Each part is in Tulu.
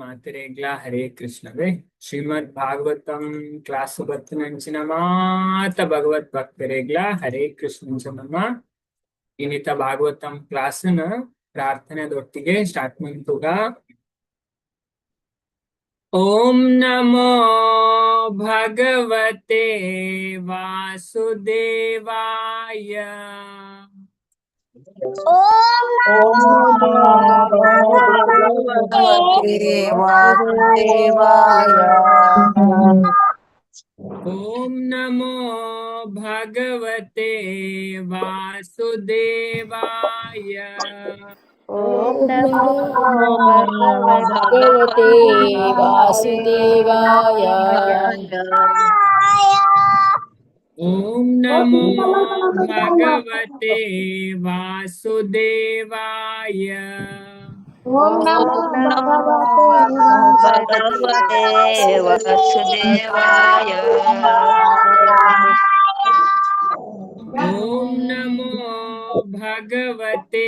ಮಾತೆರೆಗ್ಲ ಹರೇ ಕೃಷ್ಣವೇ. ಶ್ರೀಮದ್ ಭಾಗವತಂ ಕ್ಲಾಸ್ ಬತ್ತಿನಂಚಿನ ಮಾತ ಭಗವತ್ ಭಕ್ತರೆಗ್ಲ ಹರೇ ಕೃಷ್ಣ. ನಮ್ಮ ಇನಿತ ಭಾಗವತಂ ಕ್ಲಾಸ್ನ ಪ್ರಾರ್ಥನೆದೊಟ್ಟಿಗೆ ಸ್ಟಾರ್ಟ್ ಮಂತುಗ. ಓಂ ನಮೋ ಭಗವತೆ ವಾಸುದೇವಾಯ. ಓಂ ನಮೋ ಭಗವತೆ ವಾಸುದೇವಾಯ. ಓಂ ನಮೋ ಭಗವತೆ ವಾಸುದೇವಾಯ. ಓಂ ನಮೋ ಭಗವತೆ ವಾಸುದೇವಾಯ. ಓಂ ನಮೋ ಭಗವತೆ ವಾಸುದೇವಾಯ. ಓಂ ನಮೋ ಭಗವತೆ ವಾಸುದೇವಾಯ. ಓಂ ನಮೋ ಭಗವತೆ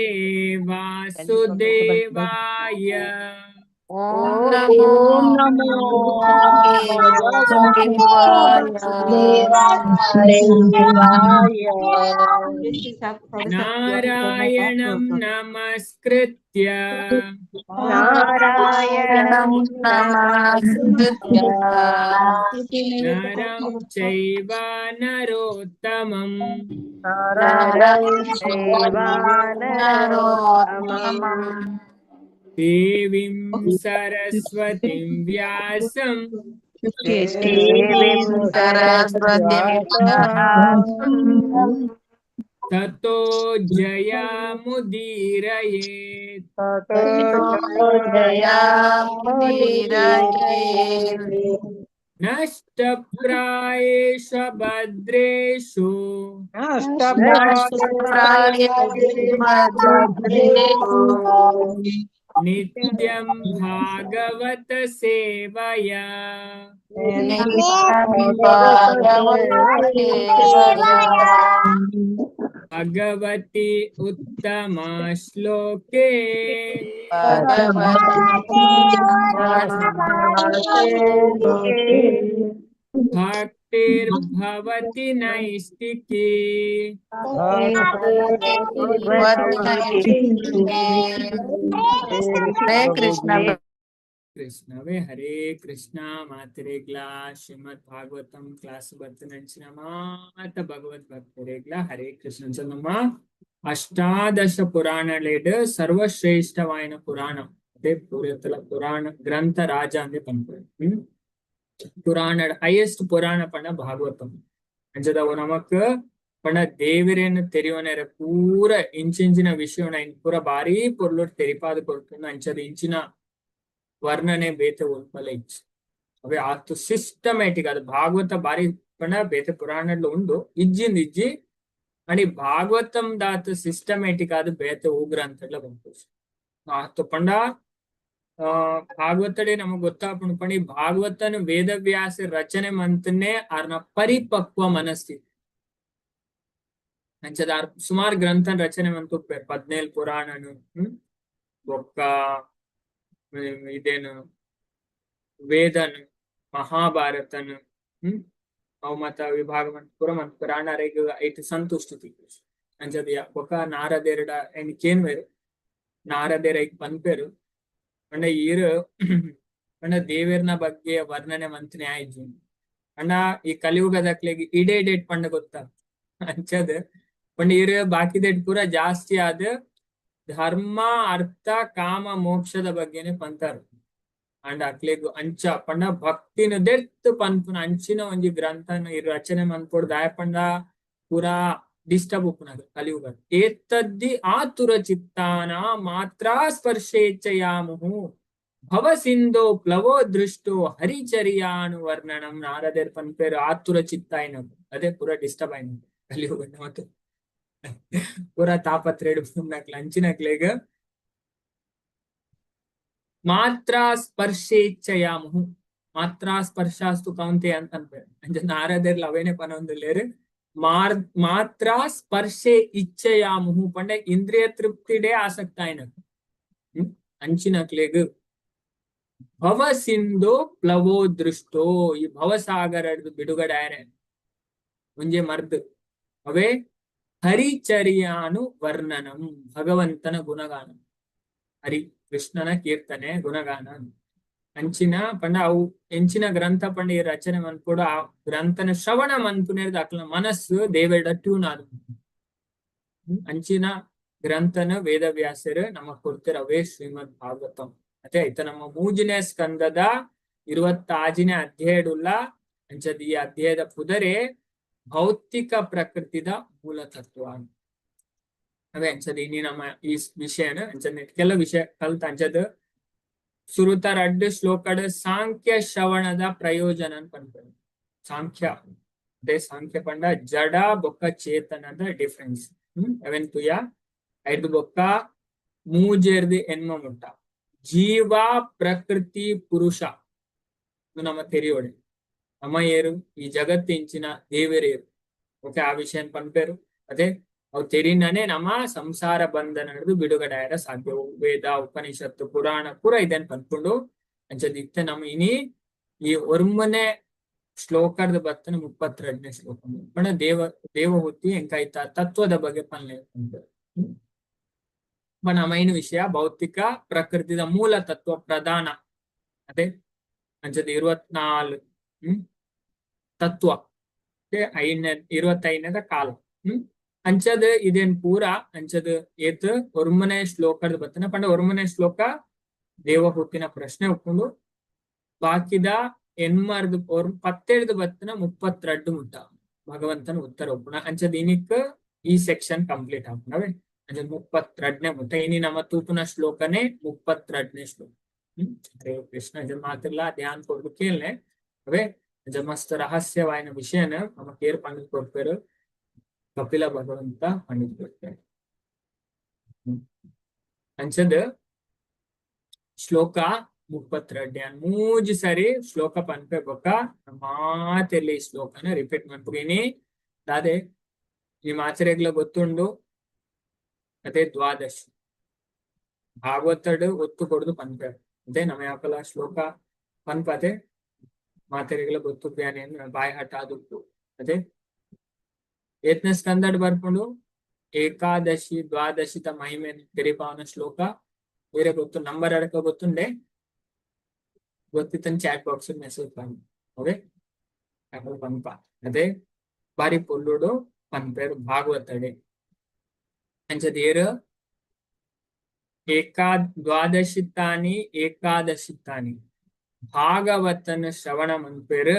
ವಾಸುದೇವಾಯ. ಓಂ ನಮೋ ವಾಸುದೇವಾಯ. ನಾರಾಯಣಂ ನಮಸ್ಕೃತ್ಯ ನಾರಾಯಣಂ ನಮಸ್ಕೃತ್ಯ ನರಂ ಚೈವ ನರೋತ್ತಮಂ ನರಂ ಚೈವ ನರೋತ್ತಮಂ ದೇವೀಂ ಸರಸ್ವತಿಂ ವ್ಯಾಸಂ ದೇವೀಂ ಸರಸ್ವತಿಂ ವ್ಯಾಸಂ ತತೋ ಜಯಮುದೀರಯೇತ್. ತತೋ ಜಯಮುದೀರಯೇತ್. ನಷ್ಟಪ್ರಾಯೇಷು ಭದ್ರೇಷು ನಷ್ಟಪ್ರಾಯೇಷು ಭದ್ರೇಷು ನಿತ್ಯಂ ಭಾಗವತ ಸೇವಯಾ ನಿತ್ಯಂ ಭಾಗವತ ಸೇವಯಾ ಭಗವತಿ ಉತ್ತಮ ಶ್ಲೋಕೆ ಭಗವತಿ ಉತ್ತಮ ಭಕ್ತಿರ್ಭವತಿ ನೈಷ್ಟಿಕೀ. ಭಕ್ತಿರ್ಭವತಿ ನೈಷ್ಟಿಕೀ. ಹರೇ ಕೃಷ್ಣ. ಕೃಷ್ಣವೇ. ಹರೇ ಕೃಷ್ಣ ಮಾತೆರೆಗ್ಲಾ. ಶ್ರೀಮದ್ ಭಾಗವತಂ ಕ್ಲಾಸ್ ಬತ್ತಿನಂಚಿನ ಮಾತ ಭಗವದ್ ಭಕ್ತರೆಗ್ಲ ಹರೇ ಕೃಷ್ಣ. ನಮ್ಮ ಅಷ್ಟಾದಶ ಪುರಾಣಲೇಡ್ ಸರ್ವಶ್ರೇಷ್ಠವಾಯಿನ ಪುರಾಣ ಅದೇ ಪೂರತಲ ಪುರಾಣ ಗ್ರಂಥ ರಾಜ ಅಂದೇ ಪನ್ಪೆರ್. ಪುರಾಣ ಹೈಯೆಸ್ಟ್ ಪುರಾಣ ಪಂಡ ಭಾಗವತಂ. ಅಂಚದವು ನಮಕ್ ಪಂಡ ದೇವರೇನು ತೆರಿವನೆರ ಪೂರ ಇಂಚಿಂಚಿನ ವಿಷಯನ ಪೂರ ಬಾರಿ ಪೊರ್ಲುಡ್ ತೆರಿಪಾದ ಕೊರ್ಪುಂಡು. ಅಂಚದ ಇಂಚಿನ ವರ್ಣನೆ ಬೇತೆ ಒಲ್ಪಲ ಇಜ್ಜಿ. ಅವೇ ಆತು ಸಿಸ್ಟಮ್ಯಾಟಿಕ್ ಅದು ಭಾಗವತ. ಬಾರಿ ಪಂಡ ಬೇತೆ ಪುರಾಣಡ್ಲು ಉಂಡು, ಇಜ್ಜಿಂದ ಇಜ್ಜಿ ಅಂಡ್ ಈ ಭಾಗವತಂ ದಾತ್ ಸಿಸ್ಟಮ್ಯಾಟಿಕ್ ಆದ್ ಬೇತೆ ಹೂ ಗ್ರಂಥಡ್ಲ ಬಂಪುಜಿ ಆತು. ಪಂಡ ಭಾಗವತಡೆ ನಮಗ್ ಗೊತ್ತಾಪುಂಡು ಪಂಡ ಈ ಭಾಗವತನ ವೇದವ್ಯಾಸ ರಚನೆ ಮಂತನೆ ಆರ್ನ ಪರಿಪಕ್ವ ಮನಸ್ಥಿತಿ. ಅಂಚದ ಆರ್ ಸುಮಾರು ಗ್ರಂಥನ ರಚನೆ ಮಂತ್ ಉಪ್ಪೆರ್, 17 ಪುರಾಣನು, ಬೊಕ್ಕ ಇದೇನು ವೇದನ್, ಮಹಾಭಾರತನ್, ಅವು ಮತ ವಿಭಾಗ ಮಂತ್ ಪೂರ ಮಂತ್ ಪುರಾಣರೆಗ್ ಐಟ್ ಸಂತುಷ್ಟಿ ತಿಕ್ಕುಜಿ. ಅಂಚದ ಬೊಕ್ಕ ನಾರದೆರಡ ಎನ್ ಕೇನ್ವೆರ್, ನಾರದೆರ್ ಐಕ್ ಪನ್ಪೆರ್ ಪಂಡ ಈರ್ ಪಂಡ ದೇವೆರ್ನ ಬಗ್ಗೆ ವರ್ಣನೆ ಮಂತ್ನೆ ಆಯ್ಜಿ ಅಣ್ಣ, ಈ ಕಲಿಯುಗದಕ್ಲೆಗ್ ಇಡೇ ಡೇಟ್ ಪಂಡ ಗೊತ್ತಾ. ಅಂಚದ್ ಪಂಡ ಈರ್ ಬಾಕಿದೆಟ್ ಪೂರ ಜಾಸ್ತಿ ಆದ್ ಧರ್ಮ, ಅರ್ಥ, ಕಾಮ, ಮೋಕ್ಷದ ಬಗ್ಗೆನೆ ಪಂತಾರ. ಅಂಡ ಅಕ್ಲೆಗ್ ಅಂಚ ಪಂಡ ಭಕ್ತಿನ ದೆರ್ತ್ ಪನ್ಪುನ ಅಂಚಿನ ಒಂಜಿ ಗ್ರಂಥನ ಈ ರಚನೆ ಮನ್ಪೊಡು. ದಾಯ ಪಂಡ ಪೂರಾ ಡಿಸ್ಟರ್ಬ್ ಉಪ್ಪುನಗ ಕಲಿಯುಗ. ಏತದ್ದಿ ಆತುರ ಚಿತ್ತಾನ ಮಾತ್ರ ಸ್ಪರ್ಶೇಚ್ಛಯಾಮುಹು ಭವ ಸಿಂಧೋ ಪ್ಲವೋ ದೃಷ್ಟೋ ಹರಿಚರ್ಯಾನು ವರ್ಣನಂ. ನಾರದೆರ್ ಪನ್ಪೇರು ಆತುರ ಚಿತ್ತ ಆಯ್ನವು, ಅದೇ ಪೂರ ಡಿಸ್ಟರ್ಬ್ ಆಯ್ನ ಕಲಿಯುಗ ಮತ್ತು ಪೂರ ತಾಪತ್ರೇಡ್ ನಕ್ಲ. ಅಂಚಿನಕ್ಲೆಗ್ ಮಾತ್ರ ಸ್ಪರ್ಶೇಚ್ಛಯಾಮುಹು, ಮಾತ್ರ ಸ್ಪರ್ಶಾಸ್ತು ಕೌಂತೆ ಅಂತ ಅನ್ಪೇರು. ಅಂಚ ನಾರದೆರ್ಲ ಅವೇನೆ ಪನೊಂದುಲ್ಲೆರ್, ಮಾರ್ ಮಾತ್ರ ಸ್ಪರ್ಶೆ ಇಚ್ಛಯಾಮುಹು ಪಂಡ ಇಂದ್ರಿಯ ತೃಪ್ತಿಡೇ ಆಸಕ್ತ ಆಯ್ನಕ್ ಅಂಚಿನಕ್ಲೆಗ್. ಭವ ಸಿಂಧು ಪ್ಲವೋ ದೃಷ್ಟೋ. ಈ ಭವಸಾಗರ ಬಿಡುಗಡೆ ಆಯರೆ ಒಂಜೆ ಮರ್ದ್ ಅವೇ ಹರಿಚರ್ಯಾನು ವರ್ಣನಂ, ಭಗವಂತನ ಗುಣಗಾನ. ಹರಿ ಕೃಷ್ಣನ ಕೀರ್ತನೆ ಗುಣಗಾನ. ಅಂಚಿನ ಪಂಡ ಅವು ಎಂಚಿನ ಗ್ರಂಥ ಪಂಡ ಈ ರಚನೆ ಮನ್ಪೊಡು. ಆ ಗ್ರಂಥನ ಶ್ರವಣ ಮನ್ಪುನೇರ್ದ್ ಅಕ್ಲ ಮನಸ್ಸು ದೇವೆಡ ಟ್ಯೂನ್ ಆದ್. ಅಂಚಿನ ಗ್ರಂಥನ ವೇದವ್ಯಾಸರು ನಮಗ್ ಕೊಡ್ತಿರ, ಅವೇ ಶ್ರೀಮದ್ ಭಾಗವತಂ. ಅದೇ ಆಯ್ತಾ? ನಮ್ಮ ಮೂಜನೇ ಸ್ಕಂದದ 26ನೇ ಅಧ್ಯಾಯಡುಲ್ಲ. ಅಂಚದ ಈ ಅಧ್ಯಾಯದ ಪುದರೆ ಭೌತಿಕ ಪ್ರಕೃತಿದ ಮೂಲ ತತ್ವ ಅವೇ. ಅಂಚದ ಇನಿ ನಮ್ಮ ಈ ವಿಷಯನ ಅಂಚನೆ ಕೆಲವು ವಿಷಯ ಕಲ್ತ. ಅಂಚದ ಸುರುತ ರಡ್ಡ್ ಶ್ಲೋಕಡ್ ಸಾಂಖ್ಯ ಶ್ರವಣದ ಪ್ರಯೋಜನ ಪನ್ಪೆರ್. ಸಾಂಖ್ಯ, ಅದೇ ಸಾಂಖ್ಯ ಪಂಡ ಜಡ ಬೊಕ್ಕ ಚೇತನದ ಡಿಫ್ರೆನ್ಸ್. ಅವೆನ್ ತುಯ. ಐದು ಬೊಕ್ಕ 3ರ್ದ್ 8 ಮುಟ್ಟ ಜೀವ, ಪ್ರಕೃತಿ, ಪುರುಷ ನಮ್ಮ ತೆರಿಯೋಡೆ. ನಮ್ಮ ಏರು, ಈ ಜಗತ್ತಿಂಚಿನ ದೇವರೇರು, ಓಕೆ, ಆ ವಿಷಯ ಪನ್ಪೇರು. ಅದೇ ಅವು ತೆರಿನನೆ ನಮ್ಮ ಸಂಸಾರ ಬಂಧನ ಬಿಡುಗಡೆ ಆಯರ ಸಾಧ್ಯ. ವೇದ, ಉಪನಿಷತ್ತು, ಪುರಾಣ ಪೂರ ಇದನ್ ಪನ್ಕೊಂಡು. ಅಂಚದ ಇತ್ತೆ ನಮ್ಮ ಇನಿ ಈ ಒರ್ಮನೆ ಶ್ಲೋಕದ ಬತ್ತನ 32ನೇ ಶ್ಲೋಕ ಪಂಡ ದೇವಹುತಿ ಎಂಕಾಯ್ತ ತತ್ವದ ಬಗ್ಗೆ ಪನ್ಲೆ. ನಮ್ಮ ವಿಷಯ ಭೌತಿಕ ಪ್ರಕೃತಿದ ಮೂಲ ತತ್ವ ಪ್ರಧಾನ. ಅದೇ ಅಂಚದ 24 ತತ್ವ, ಐದನೇ 25ನೇದ ಕಾಲ. ಅಂಚದ ಇದೇನ್ ಪೂರ ಅಂಚದ ಏತ್ ಒರ್ಮನೆ ಶ್ಲೋಕದ ಬತ್ತನ ಪಂಡ ಒರ್ಮನೆ ಶ್ಲೋಕ ದೇವಹುತ್ತಿನ ಪ್ರಶ್ನೆ ಒಪ್ಪುಂಡು. ಬಾಕಿದ ಎನ್ಮರ್ದು 17 ಬತ್ತನ 32 ಮುಟ್ಟ ಭಗವಂತನ ಉತ್ತರ ಒಪ್ಪುಣ. ಅಂಚದ ಇನಿಕ್ ಈ ಸೆಕ್ಷನ್ ಕಂಪ್ಲೀಟ್ ಆಪುಂಡವೆ. ಅಂಚದ 32ನೇ ಮುಟ್ಟ. ಇನಿ ನಮ್ಮ ತೂಪುನ ಶ್ಲೋಕನೇ 32ನೇ ಶ್ಲೋಕ. ಹರೇ ಕೃಷ್ಣ. ಅಂಚ ಮಾತಿರ್ಲ ಧ್ಯಾನ ಕೊಡ್ದು ಕೇಳ್ನೆ ಅವೇ. ಅಂಚ ಮಸ್ತ್ ರಹಸ್ಯವಾಯಿನ ವಿಷಯನ ನಮ್ಮ ಕೇರ್ ಪಂಡಿತ್ ಕೊಡ್ಪೇರು, ಕಪಿಲ ಭಗವಂತ ಪಂಡಿತ್ ಕೊಡ್ಪೇರು. ಅಂಚದ ಶ್ಲೋಕ 32. ಮೂಜಿ ಸರಿ ಶ್ಲೋಕ ಪನ್ಪೆ, ಬೊಕ್ಕ ಮಾತೆಲ್ಲಿ ಈ ಶ್ಲೋಕನ ರಿಪೀಟ್ ಮನ್ಪುಗಿನಿ. ದಾದೆ ಈ ಮಾಚರೆಗ್ಲ ಗೊತ್ತುಂಡು. ಅದೇ ದ್ವಾದಶಿ ಭಾಗವತಡು ಒತ್ತು ಕೊಡುದು ಪನ್ಪೆ. ಅದೇ ನಮ್ಮ ಯಾಕಲ ಶ್ಲೋಕ ಪನ್ಪತೆ ಮಾತೆರೆಗ್ಲ ಗೊತ್ತು ಬಾಯಿ ಹಠ ಆದುಂಟು. ಅದೇ ಏತ್ನ ಸ್ಕಂದಡ್ ಬರ್ಪುಂಡು ಏಕಾದಶಿ ದ್ವಾದಶಿತ ಮಹಿಮೆ ತೆರಿಪಾವನ ಶ್ಲೋಕ ಬೇರೆ ಗೊತ್ತು? ನಂಬರ್ ಅಡಕ ಗೊತ್ತುಂಡೆ? ಗೊತ್ತಿತ್ತನ್ ಚಾಟ್ ಬಾಕ್ಸ್ ಮೆಸೇಜ್ ಪನ್. ಓಕೆ, ಪನ್ಪ. ಅದೇ ಬಾರಿ ಪೊಲ್ಲುಡು ಪನ್ಪೇರು ಭಾಗವತಡೆ. ಅಂಚದ ಏರು ಏಕಾ ದ್ವಾದಶಿತಾನಿ ಏಕಾದಶಿತಾನಿ ಭಾಗವತನ ಶ್ರವಣ ಮನ್ಪೇರು,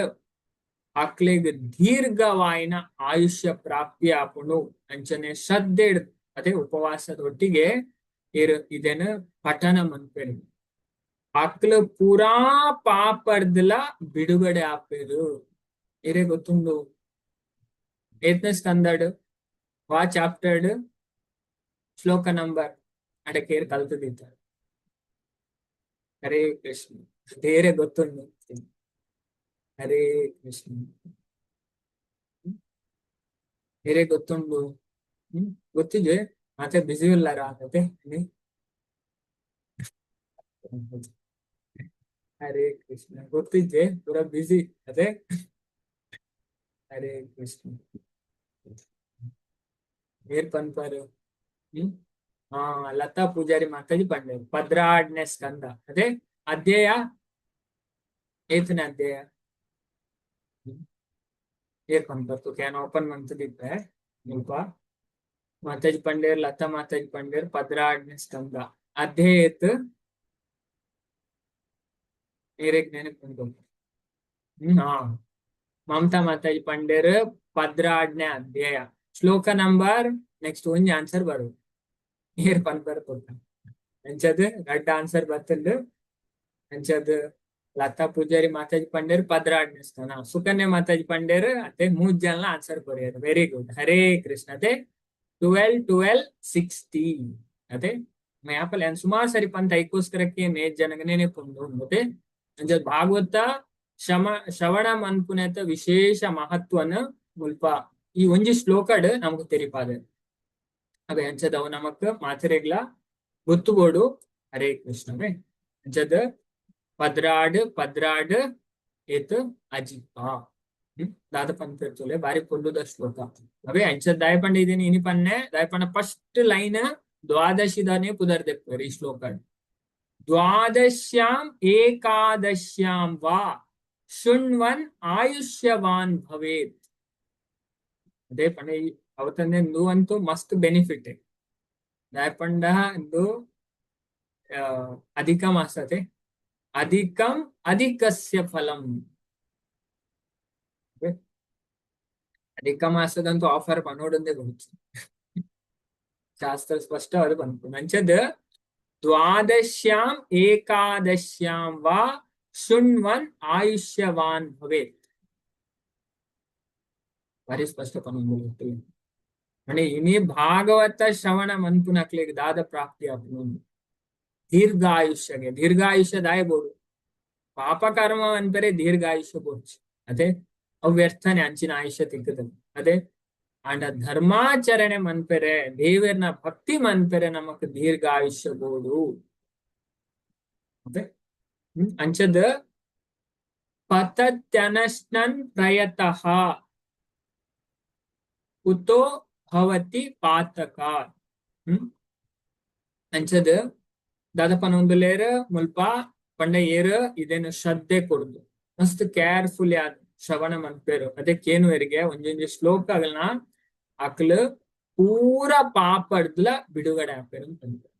ಅಕ್ಲೆಗ್ ದೀರ್ಘವಾಯಿನ ಆಯುಷ್ಯ ಪ್ರಾಪ್ತಿ ಆಪುಂಡು. ಅಂಚನೆ ಶ್ರದ್ಧೆ, ಅದೇ ಉಪವಾಸದ ಒಟ್ಟಿಗೆ ಏರು ಇದೇನು ಪಠನ ಮನ್ಪೇರು, ಅಕ್ಲು ಪೂರಾ ಪಾಪರ್ದಲ ಬಿಡುಗಡೆ ಆಪೇರು. ಏರೇ ಗೊತ್ತುಂಡು? ಏತ್ನ ಸ್ಕಂದಡ್ ವಾ ಚಾಪ್ಟರ್ಡ್ ಶ್ಲೋಕ ನಂಬರ್ ಅಡಕೇರ್ ಕಲ್ತದಿದ್ದಾರೆ? ಹರೇ ಕೃಷ್ಣ. ಬೇರೆ ಗೊತ್ತುಂಡು? ಹರೇ ಕೃಷ್ಣ. ಬೇರೆ ಗೊತ್ತುಂಡು? ಗೊತ್ತಿದೆ ಮತ್ತೆ ಬಿಸಿ ಇಲ್ಲಾರ? ಅದೇ ಹರೇ ಕೃಷ್ಣ. ಗೊತ್ತಿದ್ದೆ, ಪೂರ ಬಿಸಿ. ಅದೇ ಹರೇ ಕೃಷ್ಣ. ಏರ್ ಪನ್ಪಾರು? ಹಾ, ಲತಾ ಪೂಜಾರಿ ಮಾತಾಜಿ ಪಂಡೇರು. 12ನೇ ಸ್ಕಂದ, ಅದೇ ಅಧ್ಯಾಯ. ಏತನೇ ಅಧ್ಯಾಯ ಏರ್ ಪನ್ಪತ್ತು? Can open ಮಂತದಿತ್ತೆ ಮುಲ್ಪ. ಮಾತಾಜಿ ಪಂಡೇರ್, ಲತಾ ಮಾತಾಜಿ ಪಂಡೇರ್. 12ನೇ ಸ್ಕಂದ ಅಧ್ಯಾಯ ಏತ್? ಏರೆಗ್ ನೆನಪುಂಡು? ಹಾ, ಮಮತಾ ಮಾತಾಜಿ ಪಂಡೇರ್. 12ನೇ ಅಧ್ಯಾಯ ಶ್ಲೋಕ ನಂಬರ್. ನೆಕ್ಸ್ಟ್ ಒಂಜಿ ಆನ್ಸರ್ ಬರು. ಏರ್ ಪನ್ಪರ್ ಕೊಟ್ಟ? ಅಂಚದ್ ರಡ್ಡ್ ಆನ್ಸರ್ ಬತ್ತಂಡು. ಅಂಚದ್ ಲತಾ ಪೂಜಾರಿ ಮಾತಾಜಿ ಪಂಡೇರ್ 12ನೇ ಸ್ಥಾನ. ಸುಕನ್ಯಾ ಮಾತಾಜಿ ಪಂಡೇರ್. ಅತ್ತೆ ಮೂಜ್ ಜನ answer courier. Very good. Hare Krishna. ಅದೇ 12 12 60. ಅದೇ ಯಾಪಲ್ ಸುಮಾರು ಸರಿ ಪಂತ ಐಕೋಸ್ಕರಕ್ಕೆ ನೇಜ್ ಜನಗನೇ ನೆನಪುಂಡು. ಮತ್ತೆ ಅಂಚ ಭಾಗವತ ಶ್ರವಣ ಮನ್ಪುನೆತ ವಿಶೇಷ ಮಹತ್ವನ ಮುಲ್ಪ ಈ ಒಂಜಿ ಶ್ಲೋಕಡ್ ನಮಕ್ ತೆರಿಪಾದೆ. ಅವೆ ಅಂಚದವು ನಮಕ್ ಮಾತೆರೆಗ್ಲ ಗೊತ್ತುಬೋಡು. ಹರೇ ಕೃಷ್ಣವೇ. ಅಂಚದ 12 12 ಏತ್ ಅಜಿಪ. ದಾದ ಪನ್ಪೆರ್ತುಲೆ ಬಾರಿ ಪೊರ್ಲುದ ಶ್ಲೋಕ. ಅವೇ ಅಂಚ ದಾಯ ಪಂಡ ಇದೀನಿ ಇನಿ ಪನ್ನೆ ದಾಯ ಪಂಡ ಫಸ್ಟ್ ಲೈನ್ ದ್ವಾದಶಿದಾನೆ ಪುದರ್ ದೆಪ್ಪುವೆರ್ ಈ ಶ್ಲೋಕ. ದ್ವಾದಶ್ಯಾಂ ಏಕಾದಶ್ಯಾಂ ವಾ ಶೃಣ್ವನ್ ಆಯುಷ್ಯವಾನ್ ಭವೇತ್. ಅದೇ ಪಂಡ ಅವತ್ತಂದೆ ಇಂದು ಅಂತೂ ಮಸ್ತ್ ಬೆನಿಫಿಟ್. ದಾಯ ಪಂಡ ಇಂದು ಅಧಿಕ ಮಾಸತೆ ಅಧಿಕಂ ಅಧಿಕಸ್ಯ ಫಲಂ. ಅಧಿಕ ಮಾಸದಂತೂ ಆಫರ್ ಪನೋಡಂದೇ ಗೊತ್ತು. ಶಾಸ್ತ್ರ ಸ್ಪಷ್ಟವಾದ ಬಂತು. ಅಂಚದ ದ್ವಾದಶ್ಯಾಂ ಏಕಾದಶ್ಯಾಂ ವಾ ಶೃಣ್ವನ್ ಆಯುಷ್ಯವಾನ್ ಭವೇತ್. ಭಾರಿ ಸ್ಪಷ್ಟ ಪನೊಂದು. ಅಂದ್ರೆ ಇನಿ ಭಾಗವತ ಶ್ರವಣ ಮನ್ಪುನಕ್ಲೆಗ್ ದಾದ ಪ್ರಾಪ್ತಿ ಆಪುಂಡು? ದೀರ್ಘಾಯುಷ್ಯಗೆ. ದೀರ್ಘಾಯುಷ್ಯ ದಾಯ ಬೋಡು? ಪಾಪ ಕರ್ಮ ಅನ್ಪರೆ ದೀರ್ಘಾಯುಷ್ಯ ಬೋಡ್ಚಿ ಅದೇ ಅವು ವ್ಯರ್ಥನೆ, ಅಂಚಿನ ಆಯುಷ್ಯ ತಿಕ್ಕುತ್ತದೆ. ಅದೇ ಆಂಡ ಧರ್ಮಾಚರಣೆ ಮನ್ಪೆರೆ, ದೇವೆರ್ನ ಭಕ್ತಿ ಮನ್ಪೆರೆ ನಮಕ್ ದೀರ್ಘಾಯುಷ್ಯ ಬೋಡು. ಅದೇ ಅಂಚದ ಪತತ್ಯನಶ್ನನ್ ಪ್ರಯತಃ ಕುತೋ ಭವತಿ ಪಾತಕ. ಅಂಚದ ದಾದ ಪನೊಂದುಲ್ಲೆರ್ ಮುಲ್ಪ ಪಂಡ ಏರ್ ಇದೇನು ಶ್ರದ್ಧೆ ಕೊಡ್ದು ಮಸ್ತ್ ಕೇರ್ಫುಲ್ ಆದ್ ಶ್ರವಣ ಮನ್ಪೇರು, ಅದೇ ಕೇನುವೆರಿಗೆ ಒಂಜೊಂಜಿ ಶ್ಲೋಕಗಳನ್ನ, ಅಕ್ಲು ಪೂರ ಪಾಪಡ್ದ್ಲ ಬಿಡುಗಡೆ ಆಪೇರು ಅಂತ ಪನ್ಪೆರ್.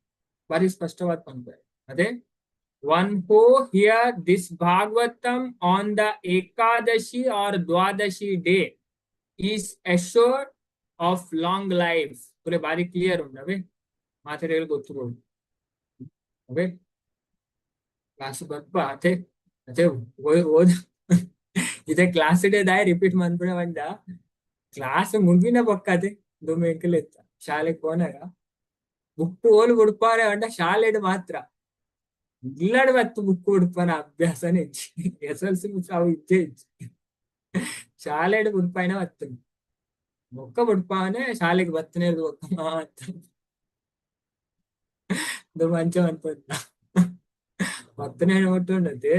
ಬಾರಿ ಸ್ಪಷ್ಟವಾದ ಪನ್ಪೆರ್. ಅದೇ one who hear this Bhagavatam on the Ekadashi or Dwadashi day is assured of long life. ಪೂರ ಬಾರಿ ಕ್ಲಿಯರ್ ಉಂಡು. ಅವೇ ಮಾತೆರೆಗ್ ಗೊತ್ತು. ಅವೇ ಕ್ಲಾಸ್ ಬರ್ಪ ಅತೆ ಅತೆ ಓದ್ ಇದೇ ಕ್ಲಾಸ್ ಡೇ ದಾಯ ರಿಪೀಟ್ ಮನ್ಪುಣ ಪಂಡ ಕ್ಲಾಸ್ ಮುಗಿನ ಬೊಕ್ಕ ಅತೆ ದುಂಬು ಎಂಕುಲು ಇತ್ತ ಶಾಲೆಗ್ ಪೋನಾಗ ಬುಕ್ ಓಲು ಬುಡ್ಪಾರೆ ಪಂಡ ಶಾಲೆಡ್ ಮಾತ್ರ. ಇಲ್ಲಡ್ ಬತ್ತು ಬುಕ್ ಬುಡ್ಪನ ಅಭ್ಯಾಸನೇ ಇಜ್ಜಿ. ಎಸ್.ಎಲ್.ಸಿ ಅವು ಇಜ್ಜೆ ಇಜ್ಜಿ. ಶಾಲೆಡ್ ಬುಡ್ಪಾಯಿನ ಬತ್ತುಂಡು ಬೊಕ್ಕ ಬುಡ್ಪಾವನೆ ಶಾಲೆಗ್ ಬತ್ತನೇರ್ದ್ ಬೊಕ್ಕ ಮಾತ್ರ. ದುಂಬು ಅಂಚ ಮನ್ಪೊಂದ ಬತ್ತನೆ ಒಟ್ಟುಂಡತೆ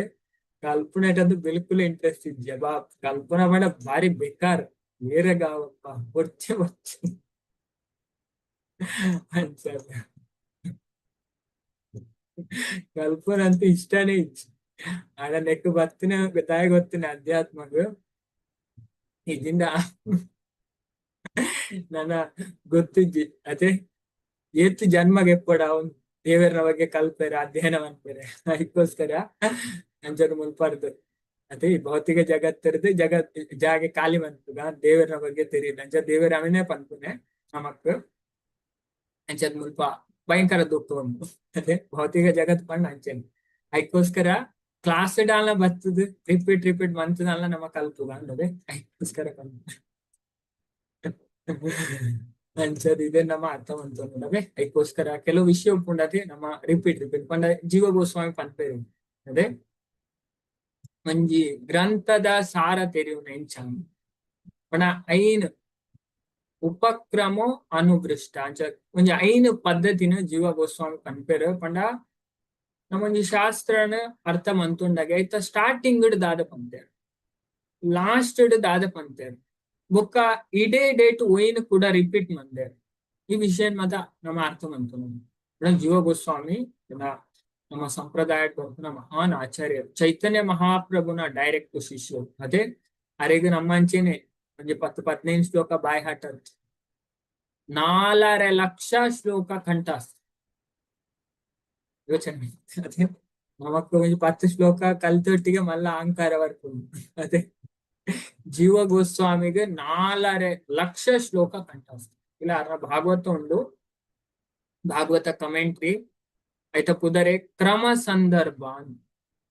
ಕಲ್ಪುನೆಟ್ ಬಿಲ್ಕುಲ್ ಇಂಟ್ರೆಸ್ಟ್ ಇಜ್ಜಿ. ಅಬ್ಬಾ, ಕಲ್ಪುನ ಪಂಡ ಬಾರಿ ಬೇಕಾರ ಏರೆಗಾವಪ್ಪ ಬೊರ್ಚೆ ಬೊರ್ಚಿ ಅಂಚ ಕಲ್ಪುನ ಅಂತೂ ಇಷ್ಟನೇ ಇಜ್ಜಿ. ಆಂಡ ನೆಕ್ಕ್ ಬತ್ತಿನ ದಾಯೆ ಗೊತ್ತಿನ ಅಧ್ಯಾತ್ಮಗ್ ಇಜಿಂಡ ನನ ಗೊತ್ತಿಜ್ಜಿ. ಅತೆ ಏತ್ ಜನ್ಮಗ್ ಎಪ್ಪೊಡು ಅವ್ನು ದೇವೆರ್ನ ಬಗ್ಗೆ ಕಲ್ಪೆರೆ, ಅಧ್ಯಯನ ಮನ್ಪೆರೆ. ಐಕ್ಕೋಸ್ಕರ ಅಂಚನೆ ಮುಲ್ಪರ್ದು ಅದೇ ಈ ಭೌತಿಕ ಜಗತ್ತಿರ್ದು ಜಗತ್ ಜಾಗೆ ಖಾಲಿ ಮನ್ಪುಗ ದೇವೆರ್ನ ಬಗ್ಗೆ ತೆರಿಯುದು. ಅಂಚ ದೇವೆರ್ ಅವೆನೇ ಪನ್ಪುನೆ ನಮಕ್. ಅಂಚದ ಮುಲ್ಪ ಭಯಂಕರ ದುಃಖ ಉಂಡು. ಅದೇ ಭೌತಿಕ ಜಗತ್ ಪಂಡ ಅಂಚನೆ. ಐಕ್ಕೋಸ್ಕರ ಕ್ಲಾಸ್ ಡಾಲ್ನ ಬತ್ತದು ರಿಪೀಟ್ ರಿಪೀಟ್ ಮಂತದಲ್ಲ ನಮ ಕಲ್ಪುಗ ಅಂದದೆ ಐಕ್ಕೋಸ್ಕರ ಪನ್ಪುನೆ. ಅಂಚದ ಇದೆ ನಮ್ಮ ಅರ್ಥ ಮಂತೊಂದುಂಡು. ಐಕ್ಕೋಸ್ಕರ ಕೆಲವು ವಿಷಯ ಉಪ್ಪುಂಡತೆ ನಮ್ಮ ರಿಪೀಟ್ ರಿಪೀಟ್ ಪಂಡ ಜೀವ ಗೋಸ್ವಾಮಿ ಪನ್ಪೆರ್. ಅದೇ ಒಂಜಿ ಗ್ರಂಥದ ಸಾರ ತೆರಿಯುನ ಎಂಚ ಪಂಡ ಐನ್ ಉಪಕ್ರಮೋ ಅನುಭೃಷ್ಟ. ಅಂಚ ಒಂಜಿ ಐನ್ ಪದ್ಧತಿನ ಜೀವ ಗೋಸ್ವಾಮಿ ಪನ್ಪೆರ್. ಪಂಡ ನಮ್ಮೊಂಜಿ ಶಾಸ್ತ್ರನ ಅರ್ಥ ಮಂತುಂಡಗ ಐತ ಸ್ಟಾರ್ಟಿಂಗ್ ದಾದ ಪಂತೆರ್, ಲಾಸ್ಟ್ ದಾದ ಪಂತೆರ್, ಬೊಕ್ಕ ಇಡೇ ಡೇಟ್ ಒಯ್ನ್ ಕೂಡ ರಿಪೀಟ್ ಮಂದೆರ್. ಈ ವಿಷಯ ಮಾತ ನಮ್ಮ ಅರ್ಥ ಮಂತೊನೊಡು. ಜೀವ ಗೋಸ್ವಾಮಿ ನಮ್ಮ ಸಂಪ್ರದಾಯ ಬರ್ಪುನ ಮಹಾನ್ ಆಚಾರ್ಯರು, ಚೈತನ್ಯ ಮಹಾಪ್ರಭುನ ಡೈರೆಕ್ಟ್ ಶಿಷ್ಯರು. ಅದೇ ಅರೆಗ್ ನಮ್ಮಂಚೆನೆ ಒಂಜಿ 10 15 ಶ್ಲೋಕ ಬಾಯ್ ಹಾಟ್. 4.5 ಲಕ್ಷ ಶ್ಲೋಕ ಕಂಠಸ್ಥ. ಯೋಚನೆ ಅದೇ ನಮಕ್ ಒಂಜಿ 10 ಶ್ಲೋಕ ಕಲ್ತೊಟ್ಟಿಗೆ ಮಲ್ಲ ಅಹಂಕಾರ ಬರ್ಪುಂಡು. ಅದೇ ಜೀವ ಗೋಸ್ವಾಮಿಗೆ 4.5 ಲಕ್ಷ ಶ್ಲೋಕ ಕಂಠಸ್ಥ. ಇಲ್ಲ ಅರ್ನ ಭಾಗವತ ಉಂಡು, ಭಾಗವತ ಕಮೆಂಟ್ರಿ. ಐತ ಪುದರೆ ಕ್ರಮ ಸಂದರ್ಭ.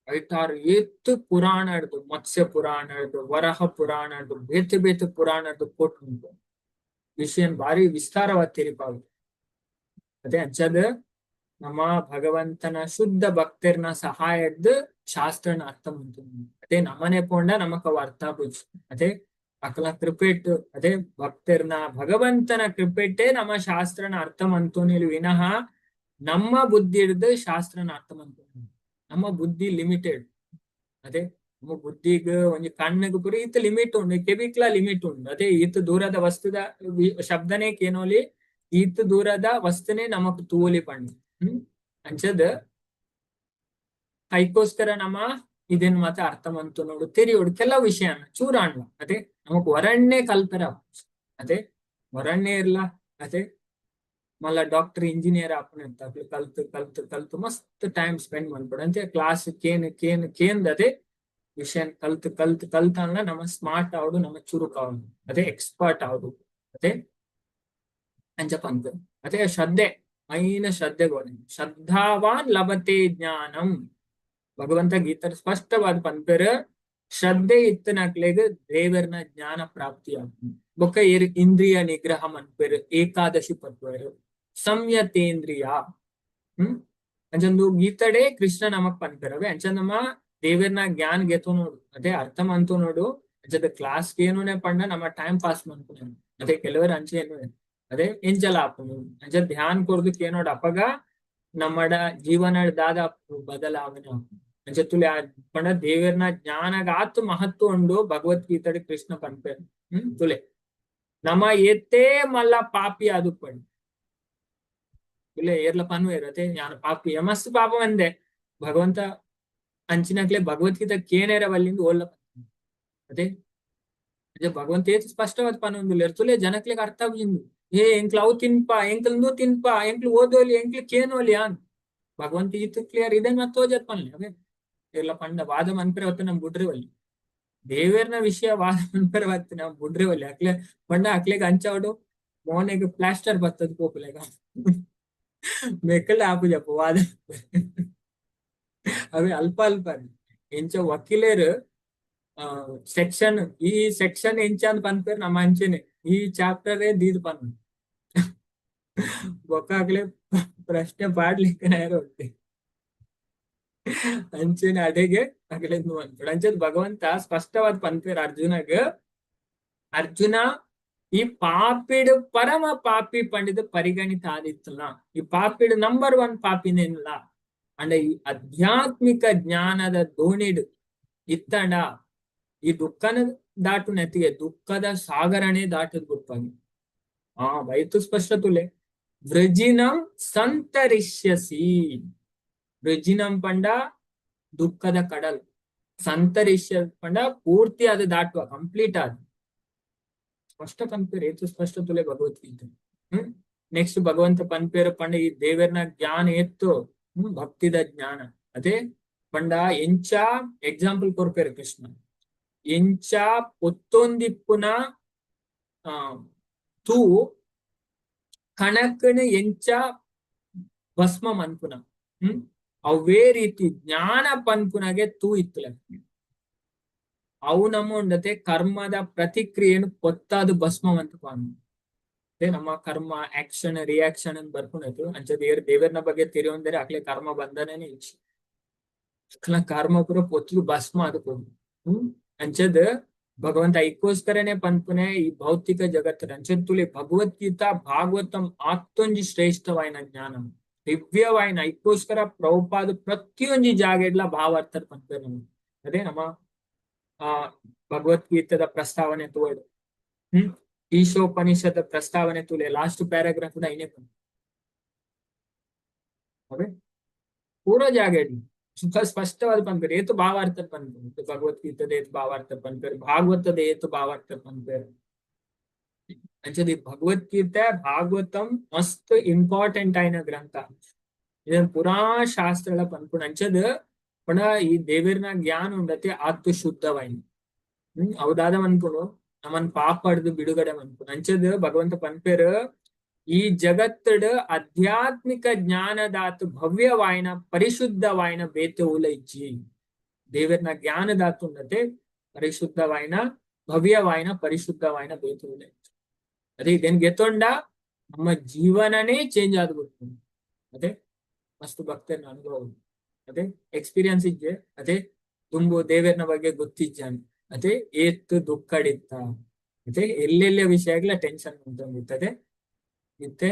ಐತಾರು ಏತ್ ಪುರಾಣ ಹಿಡ್ದು, ಮತ್ಸ್ಯ ಪುರಾಣ ಹಿಡ್ದು, ವರಹ ಪುರಾಣ ಹಿಡ್ದು, ಬೇತೆ ಬೇತೆ ಪುರಾಣ ಹಿಡ್ದು ಕೊಟ್ಟು ಉಂಟು. ವಿಷಯ ಭಾರಿ ವಿಸ್ತಾರವಾದ ತೆರಿಪಾವು. ಅದೇ ಅಂಚದ ನಮ್ಮ ಭಗವಂತನ ಶುದ್ಧ ಭಕ್ತರ್ನ ಸಹಾಯದ ಶಾಸ್ತ್ರನ ಅರ್ಥ ಮಂತು. ಅದೇ ನಮ್ಮನೆ ಪೋಂಡ ನಮಕ್ ಅವು ಅರ್ಥ ಆಪುಜಿ. ಅದೇ ಅಕಲ ಕೃಪೆಟ್, ಅದೇ ಭಕ್ತರ್ನ ಭಗವಂತನ ಕೃಪೆಟ್ಟೆ ನಮ್ಮ ಶಾಸ್ತ್ರನ ಅರ್ಥ ಮಂತೋನಿಲ್ ವಿನಃ ನಮ್ಮ ಬುದ್ಧಿ ಹಿಡ್ದು ಶಾಸ್ತ್ರನ ಅರ್ಥ ಮಂತೋನಿ. ನಮ್ಮ ಬುದ್ಧಿ ಲಿಮಿಟೆಡ್ ಅದೇ. ನಮ್ಮ ಬುದ್ಧಿಗ್ ಒಂಜಿ ಕಣ್ಣಿಗ್ ಪೂರ ಈತ್ ಲಿಮಿಟ್ ಉಂಡು, ಕೆಬಿಕ್ಲ ಲಿಮಿಟ್ ಉಂಡು ಅದೇ. ಈತ್ ದೂರದ ವಸ್ತುದ ಶಬ್ದನೇ ಕೇನೋಲಿ, ಈತ್ ದೂರದ ವಸ್ತುನೇ ನಮಕ್ ತೂವೊಲಿ ಪಂಡ್. ಅಂಚದ ಐಕೋಸ್ಕರ ನಮ್ಮ ಇದನ್ ಮಾತ ಅರ್ಥ ಮಂತು ನೋಡು, ತೆರಿಯೋಡು ಕೆಲವು ವಿಷಯನ ಚೂರಾಣ್ಲ ಅದೇ. ನಮಕ್ ಒರಣ್ಣೆ ಕಲ್ಪೆರ ಅದೇ, ಒರಣ್ಣೆ ಇರ್ಲ ಅದೇ. ಮಲ್ಲ ಡಾಕ್ಟರ್ ಇಂಜಿನಿಯರ್ ಆಪುನ ಅಕ್ಲು ಕಲ್ತು ಕಲ್ತು ಕಲ್ತು ಮಸ್ತ್ ಟೈಮ್ ಸ್ಪೆಂಡ್ ಮನ್ಪೊಡು ಅಂಚೆ. ಕ್ಲಾಸ್ ಕೇನ್ ಕೇನ್ ಕೇಂದ್ ಅದೇ ವಿಷಯ ಕಲ್ತು ಕಲ್ತು ಕಲ್ತಂಡ ನಮ್ಮ ಸ್ಮಾರ್ಟ್ ಆವಡು, ನಮ್ಮ ಚುರುಕ್ ಆವಡು ಅದೇ, ಎಕ್ಸ್ಪರ್ಟ್ ಆವಡು ಅದೇ. ಅಂಚ ಪಂದ್ ಅದೇ. ಶ್ರದ್ಧೆ ಮೈನ ಶ್ರದ್ಧೆ ಬೋಡೆ. ಶ್ರದ್ಧಾವಾನ್ ಲಭತೆ ಜ್ಞಾನಂ. ಭಗವಂತ ಗೀತ ಸ್ಪಷ್ಟವಾದ ಪನ್ಪೆರ್, ಶ್ರದ್ಧೆ ಇತ್ತನಕ್ಲೆಗ್ ದೇವರ್ನ ಜ್ಞಾನ ಪ್ರಾಪ್ತಿ ಆಗ್ತದೆ. ಬೊಕ್ಕ ಇಂದ್ರಿಯ ನಿಗ್ರಹ ಮನ್ಪೆರ್, ಏಕಾದಶಿ ಪನ್ಪೆರ್, ಸಂಯತೇಂದ್ರಿಯ. ಅಂಚಂದು ಗೀತಡೆ ಕೃಷ್ಣ ನಮಕ್ ಪನ್ಪೆರವೆ. ಅಂಚ ನಮ್ಮ ದೇವರ್ನ ಜ್ಞಾನ ಗೆತು ನೋಡು ಅದೇ, ಅರ್ಥ ಮಂತು ನೋಡು. ಅಂಚದ ಕ್ಲಾಸ್ ಏನೂನೆ ಪಂಡ ನಮ್ಮ ಟೈಮ್ ಪಾಸ್ ಮನ್ಪುನೆ ಅದೇ. ಕೆಲವರು ಅಂಚೆ ಏನು ಅದೇ ಎಂಚಲ ಆಪುಂಡು. ಅಂಚ ಧ್ಯಾನ ಕೊರ್ದು ಕೇನೋಡು, ಅಪಗ ನಮ್ಮಡ ಜೀವನ ದಾದ ಬದಲಾವಣೆ ಆಪುಂಡು. ಅಂಚ ತುಲೆ ಪಂಡ ದೇವರ್ನ ಜ್ಞಾನಗ ಆತ್ ಮಹತ್ವ ಉಂಡು. ಭಗವದ್ಗೀತೆಡ್ ಕೃಷ್ಣ ಪನ್ಪೆರ್. ತುಲೆ ನಮ ಏತೇ ಮಲ್ಲ ಪಾಪಿ ಆದುಪ್ಪಡ್. ತುಲೆ ಏರ್ಲ ಪನ್ವೇರ್ ಅತೆ, ಯಾನ್ ಪಾಪಿ, ಮಸ್ತ್ ಪಾಪ ಮಂದೆ. ಭಗವಂತ ಅಂಚಿನಕ್ಲೆ ಭಗವದ್ಗೀತೆ ಕೇನೇರ ಬಲ್ಲಿಂದು ಓಲ್ಲ ಅದೇ. ಅದೇ ಭಗವಂತ ಏತ್ ಸ್ಪಷ್ಟವಾದ ಪನೊಂದುಲ್ಲೆರ್ ತುಲೆ, ಜನಕ್ಲೆಗ್ ಅರ್ಥ ಆಪುಜಿಂದು. ಏ ಎಂಕ್ಲ ಅವು ತಿನ್ಪ, ಎಂಕ್ಲ ಇಂದು ತಿನ್ಪ, ಎಂಕ್ಲು ಓದೋಲಿ, ಎಂಕ್ಲು ಕೇನೋಲಿ ಆನ್. ಭಗವಂತ ಈತ್ ಕ್ಲಿಯರ್ ಇದನ್ ಮತ್ತ ತೋಜತ್ ಪನ್ಲೆ ಅವೇ. ಇರ್ಲ ಪಂಡ ವಾದ ಮನ್ಪೆರೆ ಹೊತ್ತು ನಮ್ ಬುಡ್ರೆ ಒಲ್ಲಿ. ದೇವೆರ್ನ ವಿಷಯ ವಾದ ಮನ್ಪೆರೆ ಬತ್ತು ನಮ್ ಬುಡ್ರೆ ಒಲ್ಲಿ. ಅಕ್ಲೆ ಪಂಡ ಅಕ್ಲೆಗ್ ಅಂಚಾವಡು ಮೋನೆಗ್ ಪ್ಲಾಸ್ಟರ್ ಬತ್ತದ ಪೋಪುಲೆಗ ಮೆಕ್ಕಲ್ ಆಪುಜಪ್ಪ ವಾದ ಅವೇ. ಅಲ್ಪ ಅಲ್ಪ ಎಂಚ ವಕೀಲೆರ್ ಸೆಕ್ಷನ್ ಈ ಸೆಕ್ಷನ್ ಎಂಚ ಅಂತ ಪನ್ಪೆರ್, ನಮ್ಮ ಅಂಚೆನೆ ಈ ಚಾಪ್ಟರ್ ದೀದ್ ಪನ್ ಬೊಕ್ಕ ಅಕ್ಲೆ ಪ್ರಶ್ನೆ ಪಾಡ್ಲಿಕ್ಕೆ ನೇರ ಉಂಟು. ಅಂಚೆನೆ ಅಡೆಗೆ ಅಗಲೆಂದು ಅನ್ಪುಡು. ಅಂಚದ ಭಗವಂತ ಸ್ಪಷ್ಟವಾದ ಪನ್ಪೆರ್ ಅರ್ಜುನಗ್, ಅರ್ಜುನ, ಈ ಪಾಪಿಡ್ ಪರಮ ಪಾಪಿ ಪಂಡಿದ ಪರಿಗಣಿತ ಆದಿತ್ತಲ್ಲ, ಈ ಪಾಪಿಡ್ ನಂಬರ್ ಒನ್ ಪಾಪಿನೇನ್ಲ ಅಂಡ ಈ ಆಧ್ಯಾತ್ಮಿಕ ಜ್ಞಾನದ ದೋಣಿಡ್ ಇತ್ತಂಡ ಈ ದುಃಖನ ದಾಟು ನೆತ್ತಿಗೆ ದುಃಖದ ಸಾಗರನೇ ದಾಟದ್ ಗುರ್ಪಾಗಿ. ಆ ಬೈತು ಸ್ಪಷ್ಟ ತುಲೆ, ವೃಜಿನಂ ಸಂತರಿಷ್ಯಸಿ. ವೃಜಿನಂ ಪಂಡ ದುಃಖದ ಕಡಲ್, ಸಂತರಿಷ್ಯ ಪಂಡ ಪೂರ್ತಿ ಅದು ದಾಟುವ, ಕಂಪ್ಲೀಟ್ ಆದ. ಸ್ಪಷ್ಟ ಪನ್ಪೇರ್, ಏತು ಸ್ಪಷ್ಟ ತುಲೆ ಭಗವದ್ಗೀತೆ. ನೆಕ್ಸ್ಟ್ ಭಗವಂತ ಪನ್ಪೇರ್ ಪಂಡ ಈ ದೇವರ್ನ ಜ್ಞಾನ ಎತ್ತು ಭಕ್ತಿದ ಜ್ಞಾನ ಅದೇ. ಪಂಡ ಎಂಚ ಎಕ್ಸಾಂಪಲ್ ಕೊರ್ಪೇರು ಕೃಷ್ಣ, ಎಂಚ ಪೊತ್ತೊಂದಿಪ್ಪುನ ತೂ ಕಣಕನ ಎಂಚ ಭಸ್ಮ ಮನ್ಪುನ, ಅವೇ ರೀತಿ ಜ್ಞಾನ ಪನ್ಪುನಗೆ ತೂ ಇತ್ತುಲ. ಅವು ನಮ್ಮ ಉಂಡತೆ ಕರ್ಮದ ಪ್ರತಿಕ್ರಿಯೆಯನ್ನು ಪೊತ್ತಾದು ಭಸ್ಮ ಅಂತ. ಅದೇ ನಮ್ಮ ಕರ್ಮ ಆಕ್ಷನ್ ರಿಯಾಕ್ಷನ್ ಅಂತ ಬರ್ಕೊಂಡಾಯ್ತು. ಅಂಚ ದೇವರ್ನ ಬಗ್ಗೆ ತಿಳಿಯೊಂದರೆ ಅಕ್ಲೆ ಕರ್ಮ ಬಂಧನೇ ಇಚ್ಚಿ ಕರ್ಮ ಪೂರ ಪೊತ್ತುದು ಭಸ್ಮ ಅದಕ್ಕೆ. ಅಂಚದ ಭಗವಂತ ಐಕ್ಕೋಸ್ಕರನೇ ಪನ್ಪುನೆ ಈ ಭೌತಿಕ ಜಗತ್ತಿನ. ಅಂಚದ ಭಗವದ್ಗೀತಾ ಭಾಗವತಂ ಆತ್ತೊಂಜಿ ಶ್ರೇಷ್ಠವಾಯಿನ ಜ್ಞಾನ, ದಿವ್ಯವಾಯಿನ. ಐಕ್ಕೋಸ್ಕರ ಪ್ರಭುಪಾದ ಪ್ರತಿಯೊಂಜಿ ಜಾಗೆಡ್ಲ ಭಾವಾರ್ಥ ಪನ್ಪೇರು ನಮ್ಗೆ ಅದೇ. ನಮ್ಮ ಭಗವದ್ಗೀತದ ಪ್ರಸ್ತಾವನೆ ತೋಡು, ಈಶೋಪನಿಷದ ಪ್ರಸ್ತಾವನೆ ತುಲೆ, ಲಾಸ್ಟ್ ಪ್ಯಾರಾಗ್ರಾಫ್ ಐನೆ ಪನ್ ಅವೇ. ಪೂರ ಜಾಗೆಡ್ ಸ್ಪಷ್ಟವಾದ ಪನ್ಪೇರು. ಏತು ಭಾವಾರ್ಥ ಪನ್ಪೇರು, ಭಗವದ್ಗೀತದ ಏತು ಭಾವಾರ್ಥ ಪನ್ಪೇರು, ಭಾಗವತದ ಏತು ಭಾವಾರ್ಥ ಪನ್ಪೇರು. ಅಂಚದ ಭಗವದ್ಗೀತೆ ಭಾಗವತಂ ಮಸ್ತ್ ಇಂಪಾರ್ಟೆಂಟ್ ಆಯ್ನ ಗ್ರಂಥ. ಇದನ್ ಪುರಾ ಶಾಸ್ತ್ರಗಳ ಪನ್ಪುಂಡು. ಅಂಚದ ಪಂಡ ಈ ದೇವೆರ್ನ ಜ್ಞಾನ ಉಂಡತೆ ಆತ್ಮ ಶುದ್ಧವಾಯಿನ. ಅವು ದಾದ ಮನ್ಪುಂಡು? ನಮನ್ ಪಾಪಡ್ದು ಬಿಡುಗಡೆ ಮನ್ಪುಂಡು. ಅಂಚದ ಭಗವಂತ ಪನ್ಪೇರು, ಈ ಜಗತ್ತಡ್ ಆಧ್ಯಾತ್ಮಿಕ ಜ್ಞಾನದಾತು ಭವ್ಯವಾಯಿನ ಪರಿಶುದ್ಧವಾಯಿನ ಬೇತೆ ಉಲ ಇಜ್ಜಿ. ದೇವರ್ನ ಜ್ಞಾನದಾತು ಉಂಡತೆ ಪರಿಶುದ್ಧವಾಯಿನ ಭವ್ಯವಾಯಿನ ಪರಿಶುದ್ಧವಾಯಿನ ಬೇತೆ ಉಲ ಇಜ್ಜಿ. ಅದೇ ಇದನ್ ಗೆತೊಂಡ ನಮ್ಮ ಜೀವನನೇ ಚೇಂಜ್ ಆದ್ಬಿಡ್ತು ಅದೇ. ಮಸ್ತ್ ಭಕ್ತರನ್ನ ಅನುಭವ ಅದೇ, ಎಕ್ಸ್ಪೀರಿಯನ್ಸ್ ಇಜ್ಜೆ ಅದೇ. ದುಂಬು ದೇವರ್ನ ಬಗ್ಗೆ ಗೊತ್ತಿಜ್ಜಾನ್ ಅದೇ, ಏತ್ ದುಃಖಡಿತ್ತ ಅದೇ, ಎಲ್ಲೆಲ್ಲ ವಿಷಯಗಳ ಟೆನ್ಷನ್ ಉಂಟೊಂದಿತ್ತದೆ. ಇತ್ತೆ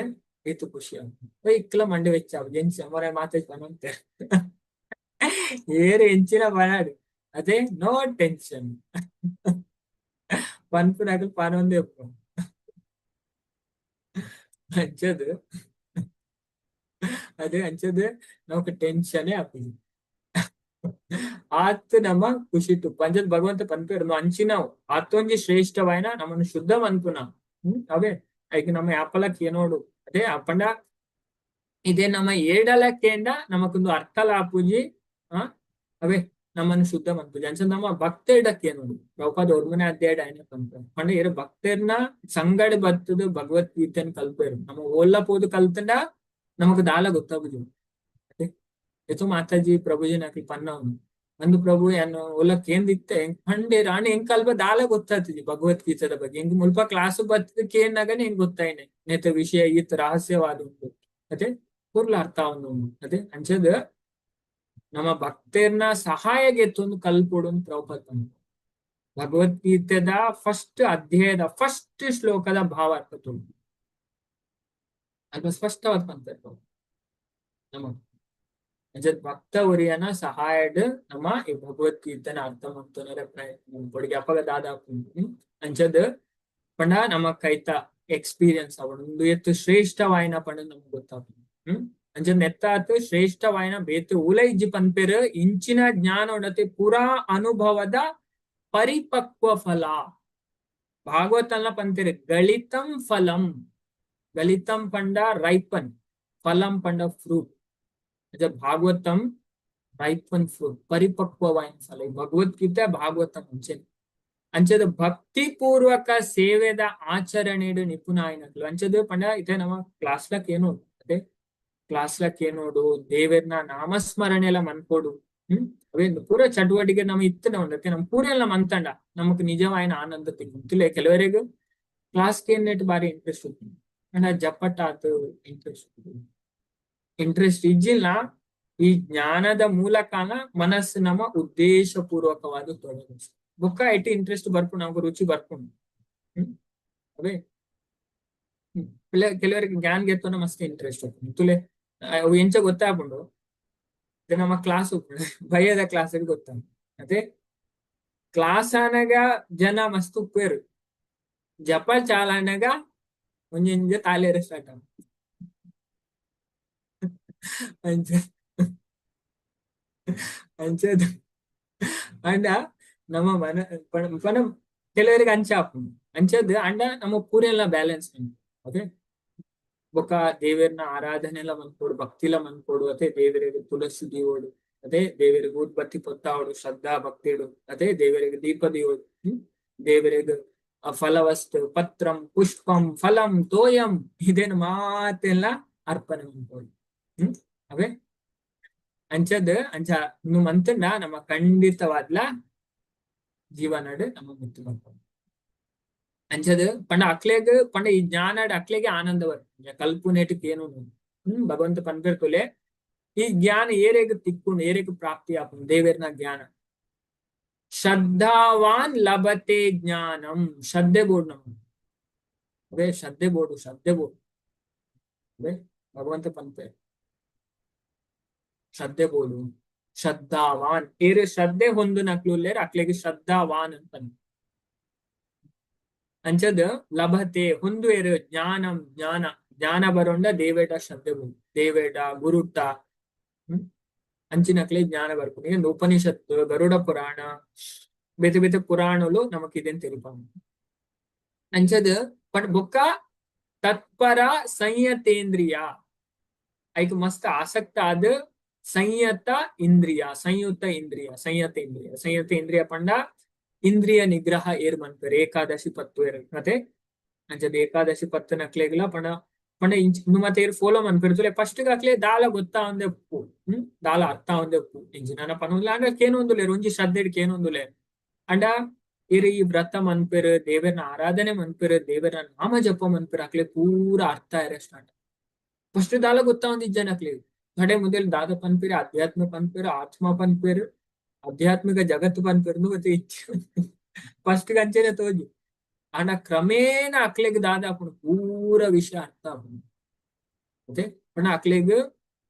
ಏತ್ ಖುಷಿ ಆಗ್ತದೆ. ಇಕ್ಲ ಮಂಡೆ ವೆಚ್ಚ ಎಂಚ ಮೊರೆ ಮಾತೆ ಪನೊಂತೆ. ಏರ್ ಎಂಚಿನ ಪನಾಡು ಅದೇ ನೋ ಟೆನ್ಷನ್ ಪನ್ಪುನಕುಲು ಪನೊಂದೇ ಉಪ್ಪು. ಅಂಚದ್ ಅದೇ ಅಂಚದ್ ನಮಕ್ ಟೆನ್ಷನ್ ಆಪುಜಿ. ಆತ್ ನಮ್ಮ ಖುಷಿ ತುಪ್ಪ ಅಂಚದ್ ಭಗವಂತ ಪನ್ಪೆರ್ ಅಂಚಿನವು ಆತೊಂಜಿ ಶ್ರೇಷ್ಠವಾಯಿನ ನಮ್ಮನ್ನು ಶುದ್ಧ ಮನ್ಪುನ. ಅವೇ ಐಕ್ ನಮ್ಮ ಯಾಪಲ ಕೇನೋಡು. ಅದೇ ಅಪಂಡ ಇದೇ ನಮ್ಮ ಏಡಲ ಕೇಂಡ ನಮಕೊಂದು ಅರ್ಥಲ ಆಪುಜಿ. ಆ ಅವೇ ನಮ್ಮನ್ನು ಶುದ್ಧ ಮನ್ಪುಜಿ. ಅಂಚ ನಮ್ಮ ಭಕ್ತೆರ್ಡ ಕೇನೋಡು. ಪ್ರಭುಪಾದ ಒರ್ಮನೆ ಅಧ್ಯಾಯ ಆಯ್ನ ಪನ್ಪೆರ್ ಪಂಡ ಏರ್ ಭಕ್ತೆರ್ನ ಸಂಗಡ ಬತ್ತದು ಭಗವದ್ಗೀತೆನ್ ಕಲ್ಪೆರ್. ನಮ್ಮ ಓಲ್ಲ ಪೋದು ಕಲ್ತಂಡ ನಮಕ್ ದಾಲ ಗೊತ್ತಾಪುಜಿ. ಏತೋ ಮಾತಾಜಿ ಪ್ರಭುಜಿ ನಕಲ್ ಪನ್ನವನು ಅಂದು ಪ್ರಭು ಯಾನ್ ಓಲ ಕೇಂದಿತ್ತೆ ಪಂಡೇರ್ ಆಂಡ ಎಂಕ್ ಅಲ್ಪ ದಾಲ ಗೊತ್ತಾತಿಜಿ ಭಗವದ್ಗೀತೆದ ಬಗ್ಗೆ. ಎಂಕ್ ಮುಲ್ಪ ಕ್ಲಾಸ್ ಬತ್ತದ್ ಕೇನ್ನಗನೆ ಎಂಕ್ ಗೊತ್ತಾಯಿನೆ ನೇತ ವಿಷಯ ಈತ್ ರಹಸ್ಯವಾದ ಉಂಡು ಅದೇ ಪೂರ್ಲ ಅರ್ಥ ಆವೊಂದು. ಅದೇ ಅಂಚದ್ ನಮ್ಮ ಭಕ್ತೆರ್ನ ಸಹಾಯಗೆ ಎತ್ತೊಂದು ಕಲ್ಪೊಡು ಅಂತ ಪ್ರಭುಪಾದ ಪನ್ಪೆರ್. ಭಗವದ್ಗೀತೆದ ಫಸ್ಟ್ ಅಧ್ಯಾಯದ ಫಸ್ಟ್ ಶ್ಲೋಕದ ಭಾವಾರ್ಥ ತುಳು ಅಲ್ಪ ಸ್ಪಷ್ಟವಾದ ಪನ್ಪೆರ್ ನಮ್ಮ. ಅಂಚದ್ ಭಕ್ತ ಒರಿಯನ ಸಹಾಯಡ್ ನಮ್ಮ ಈ ಭಗವದ್ಗೀತೆನ ಅರ್ಥ ಮಲ್ತೊನರೆ ಪ್ರಯತ್ನ ಮನ್ಪೊಡು. ಅಪಗ ದಾದ ಆಪುಂಡು ಅಂಚದ್ ಪಂಡ ನಮ್ಮ ಕೈತ ಎಕ್ಸ್ಪೀರಿಯನ್ಸ್ ಆವೊಡು. ಉಂದು ಏತ್ ಶ್ರೇಷ್ಠವಾಯಿನ ಪಂಡ ನಮ್ಗೆ ಗೊತ್ತಾಪುಂಡು. ಅಂಚ ನೆತ್ತಾತ್ ಶ್ರೇಷ್ಠವಾಯಿನ ಬೇತೆ ಓಲ ಇಜ್ಜಿ ಪನ್ಪೆರ್. ಇಂಚಿನ ಜ್ಞಾನ ಉಂಡತೆ ಪೂರಾ ಅನುಭವದ ಪರಿಪಕ್ವ ಫಲ. ಭಾಗವತಲ್ನ ಪಂತೆರ್ ಗಳಿತಂ ಫಲಂ. ಗಳಿತಂ ಪಂಡ ರೈಪನ್, ಫಲಂ ಪಂಡ ಫ್ರೂಟ್. ಭಾಗವತಂ ರೈಪನ್ ಫ್ರೂಟ್, ಪರಿಪಕ್ವವಾಯಿನ ಫಲ. ಭಗವದ್ಗೀತೆ ಭಾಗವತಂ ಅಂಚೆ ಅಂಚದ ಭಕ್ತಿ ಪೂರ್ವಕ ಸೇವೆದ ಆಚರಣೆಡು ನಿಪುಣ ಆಯಿನಕ್ಲು. ಅಂಚದ ಪಂಡ ಇತ್ತೆ ನಮ್ಮ ಕ್ಲಾಸ್ ಲಕ್ ಏನು ಅದೇ ಕ್ಲಾಸ್ ಲಕ್ ಏನೋಡು ದೇವೆರ್ನ ನಾಮಸ್ಮರಣೆ ಎಲ್ಲ ಮನ್ಪೊಡು. ಅವೇ ಪೂರ ಚಟುವಟಿಕೆ ನಮ್ಮ ಇತ್ತನ ಉಂಡತ್ತೆ ನಮ್ಮ ಪೂರ ಎಲ್ಲ ಮಂತಂಡ ನಮಕ್ ನಿಜವಾಯಿನ ಆನಂದ ತಿಕ್ಕು. ಕೆಲವರೆಗ್ ಕ್ಲಾಸ್ ಕೇನ್ನೆಟ್ ಬಾರಿ ಇಂಟ್ರೆಸ್ಟ್ ಉಂಟು ಅಂಡ ಜಪಟ್ ಆತು ಇಂಟ್ರೆಸ್ಟ್ ಇಂಟ್ರೆಸ್ಟ್ ಇಜ್ಜಿಲ್ಲ. ಈ ಜ್ಞಾನದ ಮೂಲಕನ ಮನಸ್ಸು ನಮ್ಮ ಉದ್ದೇಶ ಪೂರ್ವಕವಾದ ತೊಡಗಿಸ್ ಬೊಕ್ಕ IT interest ಬರ್ಪುಂಡು, ನಮಕ್ ರುಚಿ ಬರ್ಪುಂಡು. ಅವೇ ಕೆಲವರಿಗೆ ಜ್ಞಾನ ಗೆತ್ತೋನ ಮಸ್ತ್ ಇಂಟ್ರೆಸ್ಟ್ ಉಪ್ಪುಂಡು. ತುಲೆ ಅವು ಎಂಚ ಗೊತ್ತಾಪುಂಡು ನಮ್ಮ ಕ್ಲಾಸ್ ಉಪ್ಪುಂಡು ಭಯದ ಕ್ಲಾಸ್ ಗೊತ್ತಾಪುಂಡು. ಅದೇ ಕ್ಲಾಸ್ ಆನಗ ಜನ ಮಸ್ತ್ ಉಪ್ಪೇರು, ಜಪ ಚಾಲಾನಗ ಒಂಜೊಂಜೆ ತಾಲೇರೆ ಸ್ಟಾರ್ಟ್ ಆಪುಂಡು. ಅಂಚ ಅಂಚದ ಅಂಡ ನಮ್ಮ ಮನ ಪನ ಕೆಲವರಿಗೆ ಅಂಚ ಆಪುಂಡು. ಅಂಚದ್ ಅಂಡ ನಮ್ಮ ಪೂರೆಲ್ಲ ಬ್ಯಾಲೆನ್ಸ್. ಓಕೆ ಬೊಕ್ಕ ದೇವೆರ್ನ ಆರಾಧನೆ ಎಲ್ಲ ಮನ್ಪೊಡು, ಭಕ್ತಿಲ ಮನ್ಪೊಡು. ಅದೇ ದೇವರಿಗೆ ತುಳಸಿ ದೀವೊಡು, ಅದೇ ದೇವರಿಗೆ ಊದ್ಬತ್ತಿ ಪೊತ್ತಾವೊಡು ಶ್ರದ್ಧಾ ಭಕ್ತಿಡು, ಅದೇ ದೇವರಿಗೆ ದೀಪ ದೀವೊಡು, ದೇವರಿಗೆ ಫಲವಸ್ತು ಪತ್ರಂ ಪುಷ್ಪಂ ಫಲಂ ತೋಯಂ ಇದೇನು ಮಾತೆಲ್ಲ ಅರ್ಪಣೆ ಮನ್ಪೊಡು. ಅವೇ ಅಂಚದ್ ಅಂಚ ಮಂತಂಡ ನಮ್ಮ ಖಂಡಿತವಾದ್ಲ ಜೀವನಡ್ ನಮ್ಮ ಮುತ್ತು ಬರ್ಪುಂಡು. ಅಂಚದ್ ಪಂಡ ಅಕ್ಲೆಗ್ ಪಂಡ ಈ ಜ್ಞಾನಡ್ ಅಕ್ಲೆಗೆ ಆನಂದ ಬರ್ಪುಂಡು. ಕಲ್ಪುನೇಟಕ್ ಏನು ಭಗವಂತ ಪನ್ಪೆರ್ ತುಲೆ ಈ ಜ್ಞಾನ ಏರೆಗ್ ತಿಕ್ಕುಂಡು, ಏರೆಗ್ ಪ್ರಾಪ್ತಿ ಆಪುಂಡು ದೇವೆರ್ನ ಜ್ಞಾನ. ಶ್ರದ್ಧಾವಾನ್ ಲಭತೆ ಜ್ಞಾನಂ. ಶ್ರದ್ಧೆ ಬೋಡು ನಮ. ಅವೇ ಶ್ರದ್ಧೆ ಬೋಡು, ಶ್ರದ್ಧೆ ಬೋಡು. ಅವೇ ಭಗವಂತ ಪನ್ಪೆರ್ ಶ್ರದ್ಧೆ ಬೋಡು. ಶ್ರದ್ಧಾವಾನ್ ಏರ್ ಶ್ರದ್ಧೆ ಹೊಂದುನಕ್ಲು ಉಲ್ಲೆರ್ ಅಕ್ಲೆಗ್ ಶ್ರದ್ಧಾವಾನ್ ಅಂತ. ಅಂಚದ್ ಲಭತೆ ಹೊಂದುವೆರ್ ಜ್ಞಾನಂ ಜ್ಞಾನ. ಜ್ಞಾನ ಬರೋಂಡ ದೇವೇಟ ಶ್ರದ್ಧೆ ಬೋಡು, ದೇವೇಟ ಗುರುಟ ಅಂಚಿನಕ್ಲೆ ಜ್ಞಾನ ಬರ್ಪುಂಡು. ಈಗ ಉಪನಿಷತ್ತು, ಗರುಡ ಪುರಾಣ, ಬೇತೆ ಬೇತೆ ಪುರಾಣಲು ನಮಕ್ ಇದೇನ್ ತೆರಿಪಾವು. ಅಂಚದ್ ಬಟ್ ಬೊಕ್ಕ ತತ್ಪರ ಸಂಯತೇಂದ್ರಿಯ ಐಕ್ ಮಸ್ತ್ ಆಸಕ್ತ ಆದ್ ಸಂಯತ ಇಂದ್ರಿಯ, ಸಂಯುತ ಇಂದ್ರಿಯ, ಸಂಯತ ಇಂದ್ರಿಯ. ಸಂಯತ ಇಂದ್ರಿಯ ಪಂಡ ಇಂದ್ರಿಯ ನಿಗ್ರಹ ಏರ್ ಮನ್ಪೆರ್ ಏಕಾದಶಿ ಪತ್ತುವೆರ್. ಮತ್ತೆ ಅಂಚದ ಏಕಾದಶಿ ಪತ್ತುನಕ್ಲೆಗ್ಲ ಪಂಡ ಪಂಡ ಇಂಚ ಮತ್ತೆ ಏರ್ ಫಾಲೋ ಮನ್ಪೆರ್ ತುಲೆ. ಫಸ್ಟ್ ಅಕ್ಲೆ ದಾಲ ಗೊತ್ತಾವಂದೆ ಉಪ್ಪು, ದಾಲ ಅರ್ಥ ಆವಂದೆ ಉಪ್ಪು ಇಂಚ ನನ ಪನೊಂದುಲ್ಲ. ಅಂಡ ಕೇನೊಂದುಲ್ಲೆರ್ ಒಂಜಿ ಶ್ರದ್ಧೆಡ್ ಕೇನೊಂದುಲ್ಲೆರ್. ಅಂಡ ಏರ್ ಈ ವ್ರತ ಮನ್ಪೆರ್, ದೇವೆರ್ನ ಆರಾಧನೆ ಮನ್ಪೆರ್, ದೇವೆರ್ನ ನಾಮ ಜಪ ಮನ್ಪೆರ್, ಅಕ್ಲೆ ಪೂರ ಅರ್ಥ ಆಯೆರೆ ಸ್ಟಾರ್ಟ್. ಫಸ್ಟ್ ದಾಲ ಗೊತ್ತಾವಂದಿಜ್ಜನ ಅಕ್ಲೆಗ್. ಕಡೆ ಮೊದಲು ದಾದ ಪನ್ಪೆರ್, ಅಧ್ಯಾತ್ಮ ಪನ್ಪೆರ್, ಆತ್ಮ ಪನ್ಪೆರ್, ಆಧ್ಯಾತ್ಮಿಕ ಜಗತ್ತು ಪನ್ಪೆರ್ ಮತ್ತೆ ಫಸ್ಟ್ ಅಂಚೆನೆ ತೋಜು. ಆಂಡ ಕ್ರಮೇಣ ಅಕ್ಲೆಗ್ ದಾದ ಆಪುಂಡು ಪೂರ ವಿಷಯ ಅರ್ಥ ಆಪುಂಡು. ಓಕೆ ಪಂಡ ಅಕ್ಲೆಗ್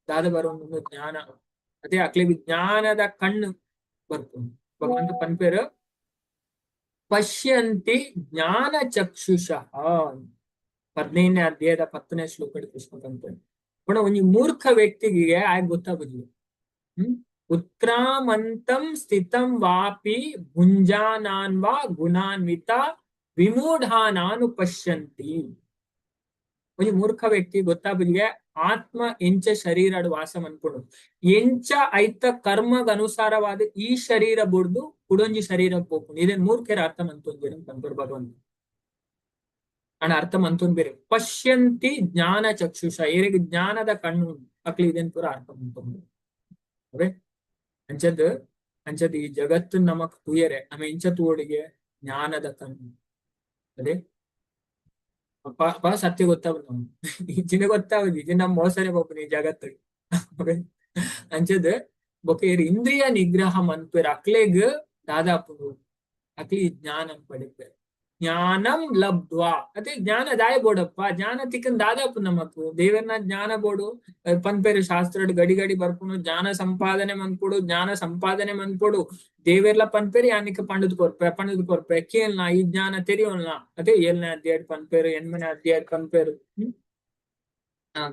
ದಾದ ಬರೊಂದು ಜ್ಞಾನ. ಅದೇ ಅಕ್ಲೆಗ್ ಜ್ಞಾನದ ಕಣ್ಣು ಬರ್ಪುಂಡು. ಭಗವಂತ ಪನ್ಪೆರ್ ಪಶ್ಯಂತಿ ಜ್ಞಾನ ಚಕ್ಷುಷಃ. 15ನೇ ಅಧ್ಯಾಯದ 10ನೇ ಶ್ಲೋಕಡ್ ಕೃಷ್ಣ ಪನ್ಪೆರ್. ಪಂಡ ಒಂಜಿ ಮೂರ್ಖ ವ್ಯಕ್ತಿಗೆ ಆಯಗ್ ಗೊತ್ತಾಗುದಿಲ್ಲ. ಉತ್ಕ್ರಾಮಂತಂ ಸ್ಥಿತಂ ವಾಪಿ ಭುಂಜಾನಾನ್ ವಾ ಗುಣಾನ್ವಿತ ವಿಮೂಢಾನಾನು ಪಶ್ಯಂತಿ. ಒಂಜಿ ಮೂರ್ಖ ವ್ಯಕ್ತಿ ಗೊತ್ತಾಗುದಿಗೆ ಆತ್ಮ ಎಂಚ ಶರೀರಡ್ ವಾಸ ಮನ್ಪುಂಡು, ಎಂಚ ಐತ ಕರ್ಮಗ್ ಅನುಸಾರವಾದ ಈ ಶರೀರ ಬುಡ್ದು ಕುಡೊಂಜಿ ಶರೀರ ಪೋಪುಂಡು. ಇದನ್ ಮೂರ್ಖರ ಅರ್ಥ ಮಂತೊಂದಿರ ಪನ್ಪೆರ್ ಭಗವಂತ. ಅಣ್ಣ ಅರ್ಥ ಮಂತೊಂದು ಬೇರೆ ಪಶ್ಯಂತಿ ಜ್ಞಾನ ಚಕ್ಷುಷ, ಏರೆಗ್ ಜ್ಞಾನದ ಕಣ್ಣು ಅಕ್ಲಿ ಇದನ್ ಪೂರ ಅರ್ಥ ಮಂತೊಂದು. ಅವೇ ಅಂಚದ್ ಅಂಚದ್ ಈ ಜಗತ್ತು ನಮಕ್ ತೂಯರೆ ನಮ ಎಂಚ ತೂವೊಡಿಗೆ ಜ್ಞಾನದ ಕಣ್ಣು. ಅದೇ ಅಪ್ಪ ಸತ್ಯ ಗೊತ್ತಾಗುದು ನಮ್ಗೆ, ಇಜ್ಜಿನ ಗೊತ್ತಾಗುದು, ಇಜ್ಜಿ ನಮ್ಮ ಮೋಸನೆ ಪೋಪುನಿ ಈ ಜಗತ್ತು. ಅಂಚದ್ ಬೊಕ ಇಂದ್ರಿಯ ನಿಗ್ರಹ ಮನ್ಪೆರ್ ಅಕ್ಲೆಗ್ ದಾದಾಪುಂಡು ಅಕ್ಲಿ ಜ್ಞಾನ ಪಡೆಪೆರ್. ಜ್ಞಾನಂ ಲಬ್ಧ್ವಾ, ಅದೇ ಜ್ಞಾನ ದಾಯ ಬೋಡಪ್ಪ, ಜ್ಞಾನ ತಿಕ್ಕನ್ ದಾದಾಪು ನಮಕ್ ದೇವರ್ನ ಜ್ಞಾನ ಬೋಡು ಪನ್ಪೆರ್ ಶಾಸ್ತ್ರಡ್ ಗಡಿ ಗಡಿ ಬರ್ಪುನು. ಜ್ಞಾನ ಸಂಪಾದನೆ ಮನ್ಪೊಡು, ಜ್ಞಾನ ಸಂಪಾದನೆ ಮನ್ಪೊಡು. ದೇವೆರ್ಲ ಪನ್ಪೆರ್ ಯಾನಿಕ ಪಂಡುದು ಕೊರ್ಪೆ ಪಂಡುದು ಕೊರ್ಪೆ ಕೇಳ್ನ ಈ ಜ್ಞಾನ ತೆರಿಯೋಲ್ನ. ಅದೇ 7ನೇ ಅಧ್ಯಾಯ ಪನ್ಪೆರ್, 8ನೇ ಅಧ್ಯಾಯ ಪನ್ಪೆರ್,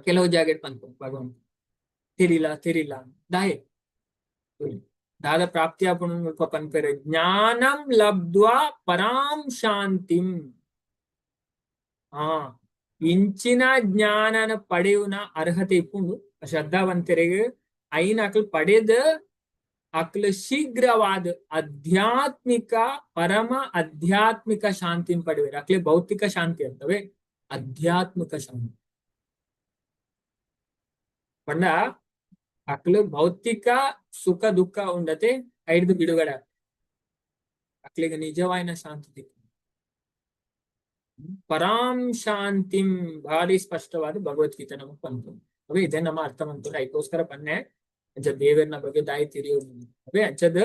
ಕೆಲವು ಜಾಗೆಡ್ ಪನ್ಪೆರ್ ಭಗವಂತ ತೆರಿಲ ತೆರಿಲ ದಾಯೆ ದಾದ ಪ್ರಾಪ್ತಿ ಆಪುಂಡು ಪನ್ಪೆರ್. ಜ್ಞಾನಂ ಲಬ್ಧ್ವಾ ಪರಾಂ ಶಾಂತಿಂ. ಇಂಚಿನ ಜ್ಞಾನನ ಪಡೆಯುನ ಅರ್ಹತೆ ಇಪ್ಪುಂಡು ಶ್ರದ್ಧಾವಂತರಿಗೆ. ಐನ ಅಕ್ಲು ಪಡೆದ ಅಕ್ಲು ಶೀಘ್ರವಾದ ಆಧ್ಯಾತ್ಮಿಕ ಪರಮ ಆಧ್ಯಾತ್ಮಿಕ ಶಾಂತಿನ ಪಡೆಯುವರು. ಅಕ್ಲೆ ಭೌತಿಕ ಶಾಂತಿ ಅಂತವೆ, ಆಧ್ಯಾತ್ಮಿಕ ಶಾಂತಿ ಪಂಡ ಅಕ್ಲು ಭೌತಿಕ ಸುಖ ದುಃಖ ಉಂಡತೆ ಐಡ್ದು ಬಿಡುಗಡೆ ಅಕ್ಲಿಗೆ ನಿಜವಾಯಿನ ಶಾಂತಿ ಪರಾಂ ಶಾಂತಿಂ ಭಾರಿ ಸ್ಪಷ್ಟವಾದ ಭಗವದ್ಗೀತೆ ನಮಗ್ ಬಂತು. ಅವೇ ಇದೇ ನಮ್ಮ ಅರ್ಥ ಮಂತುಂಡು. ಐಕೋಸ್ಕರ ಪನ್ನೆ ಅಂಚ ದೇವರ್ನ ಬಗ್ಗೆ ದಾಯಿ ತಿರಿಯೋದು. ಅವೇ ಅಂಚದ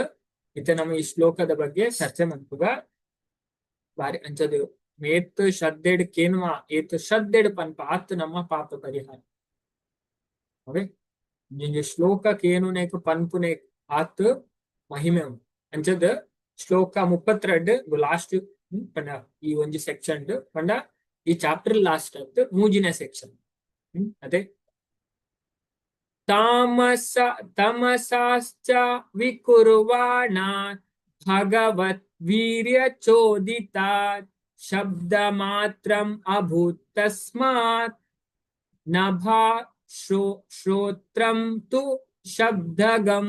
ಇತ್ತೆ ನಮ್ಮ ಈ ಶ್ಲೋಕದ ಬಗ್ಗೆ ಚರ್ಚೆ ಮನ್ಪುಗ ಬಾರಿ ಅಂಚದ ಏತ್ ಶ್ರದ್ಧೆಡ್ ಕೇನ್ವ ಏತ್ ಶ್ರದ್ಧೆಡ್ ಪನ್ಪ ಆತ್ ನಮ್ಮ ಪಾಪ ಪರಿಹಾರ. ಅವೇ ಒಂಜೊಂಜಿ ಶ್ಲೋಕ ಕೇನುನೇಕ್ ಪನ್ಪುನೇಕ್ ಆತ್ ಮಹಿಮೆ ಉಂಡು. ಅಂಚದ ಶ್ಲೋಕ 32 ಲಾಸ್ಟ್ ಪಂಡ ಈ ಒಂಜಿ ಸೆಕ್ಷನ್ ಪಂಡ ಈ ಚಾಪ್ಟರ್ ಲಾಸ್ಟ್ ಆತ್ ಮೂಜಿನ ಸೆಕ್ಷನ್. ಅದೇ ತಾಮಸ ತಮಸಾಶ್ಚ ವಿಕುರ್ವಾಣ ಭಗವತ್ ವೀರ್ಯ ಚೋದಿತಾತ್ ಶಬ್ದ ಮಾತ್ರಂ ಅಭೂತ್ ತಸ್ಮಾತ್ ನಭಾ ಶ್ರೋತ್ರಂ ತು ಶಬ್ದಗಂ.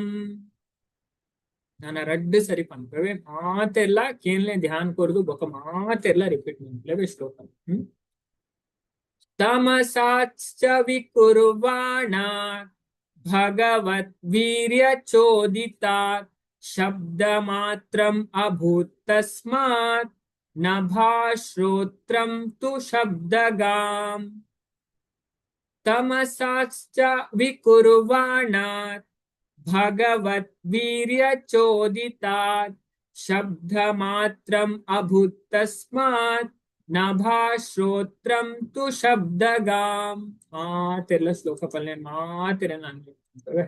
ನಾನು ರಡ್ಡು ಸರಿ ಪನ್ಪವೆ ಮಾತೆಲ್ಲ ಕೇನ್ಲೆ ಧ್ಯಾನ ಕೊರ್ದು ಬೊಕ ಮಾತೆಲ್ಲ ರಿಪೀಟ್ ಮನ್ಪುಲೆ ಶ್ಲೋಕ. ತಮಸಾಶ್ಚ ವಿಕುರ್ವಾಣ ಭಗವತ್ ವೀರ್ಯ ಚೋದಿತಾತ್ ಶಬ್ದ ಮಾತ್ರಂ ಅಭೂತ್ ತಸ್ಮಾತ್ ನಭಾ ಶ್ರೋತ್ರಂ ತು ಶಬ್ದಗಾಂ. ತಮಸಾಶ್ಚ ವಿಕುರ್ವಾಣಾತ್ ಭಗವತ್ ವೀರ್ಯ ಚೋದಿತಾತ್ ಶಬ್ದ ಮಾತ್ರಂ ಅಭೂತ್ ತಸ್ಮಾತ್ ನಭಾ ಶ್ರೋತ್ರಂ ತು ಶಬ್ದಗಾಂ. ಮಾತೆಲ್ಲ ಶ್ಲೋಕ ಪಲ್ಲೆ ಮಾತೆಲ್ಲ ನಾನು.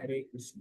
ಹರೇ ಕೃಷ್ಣ.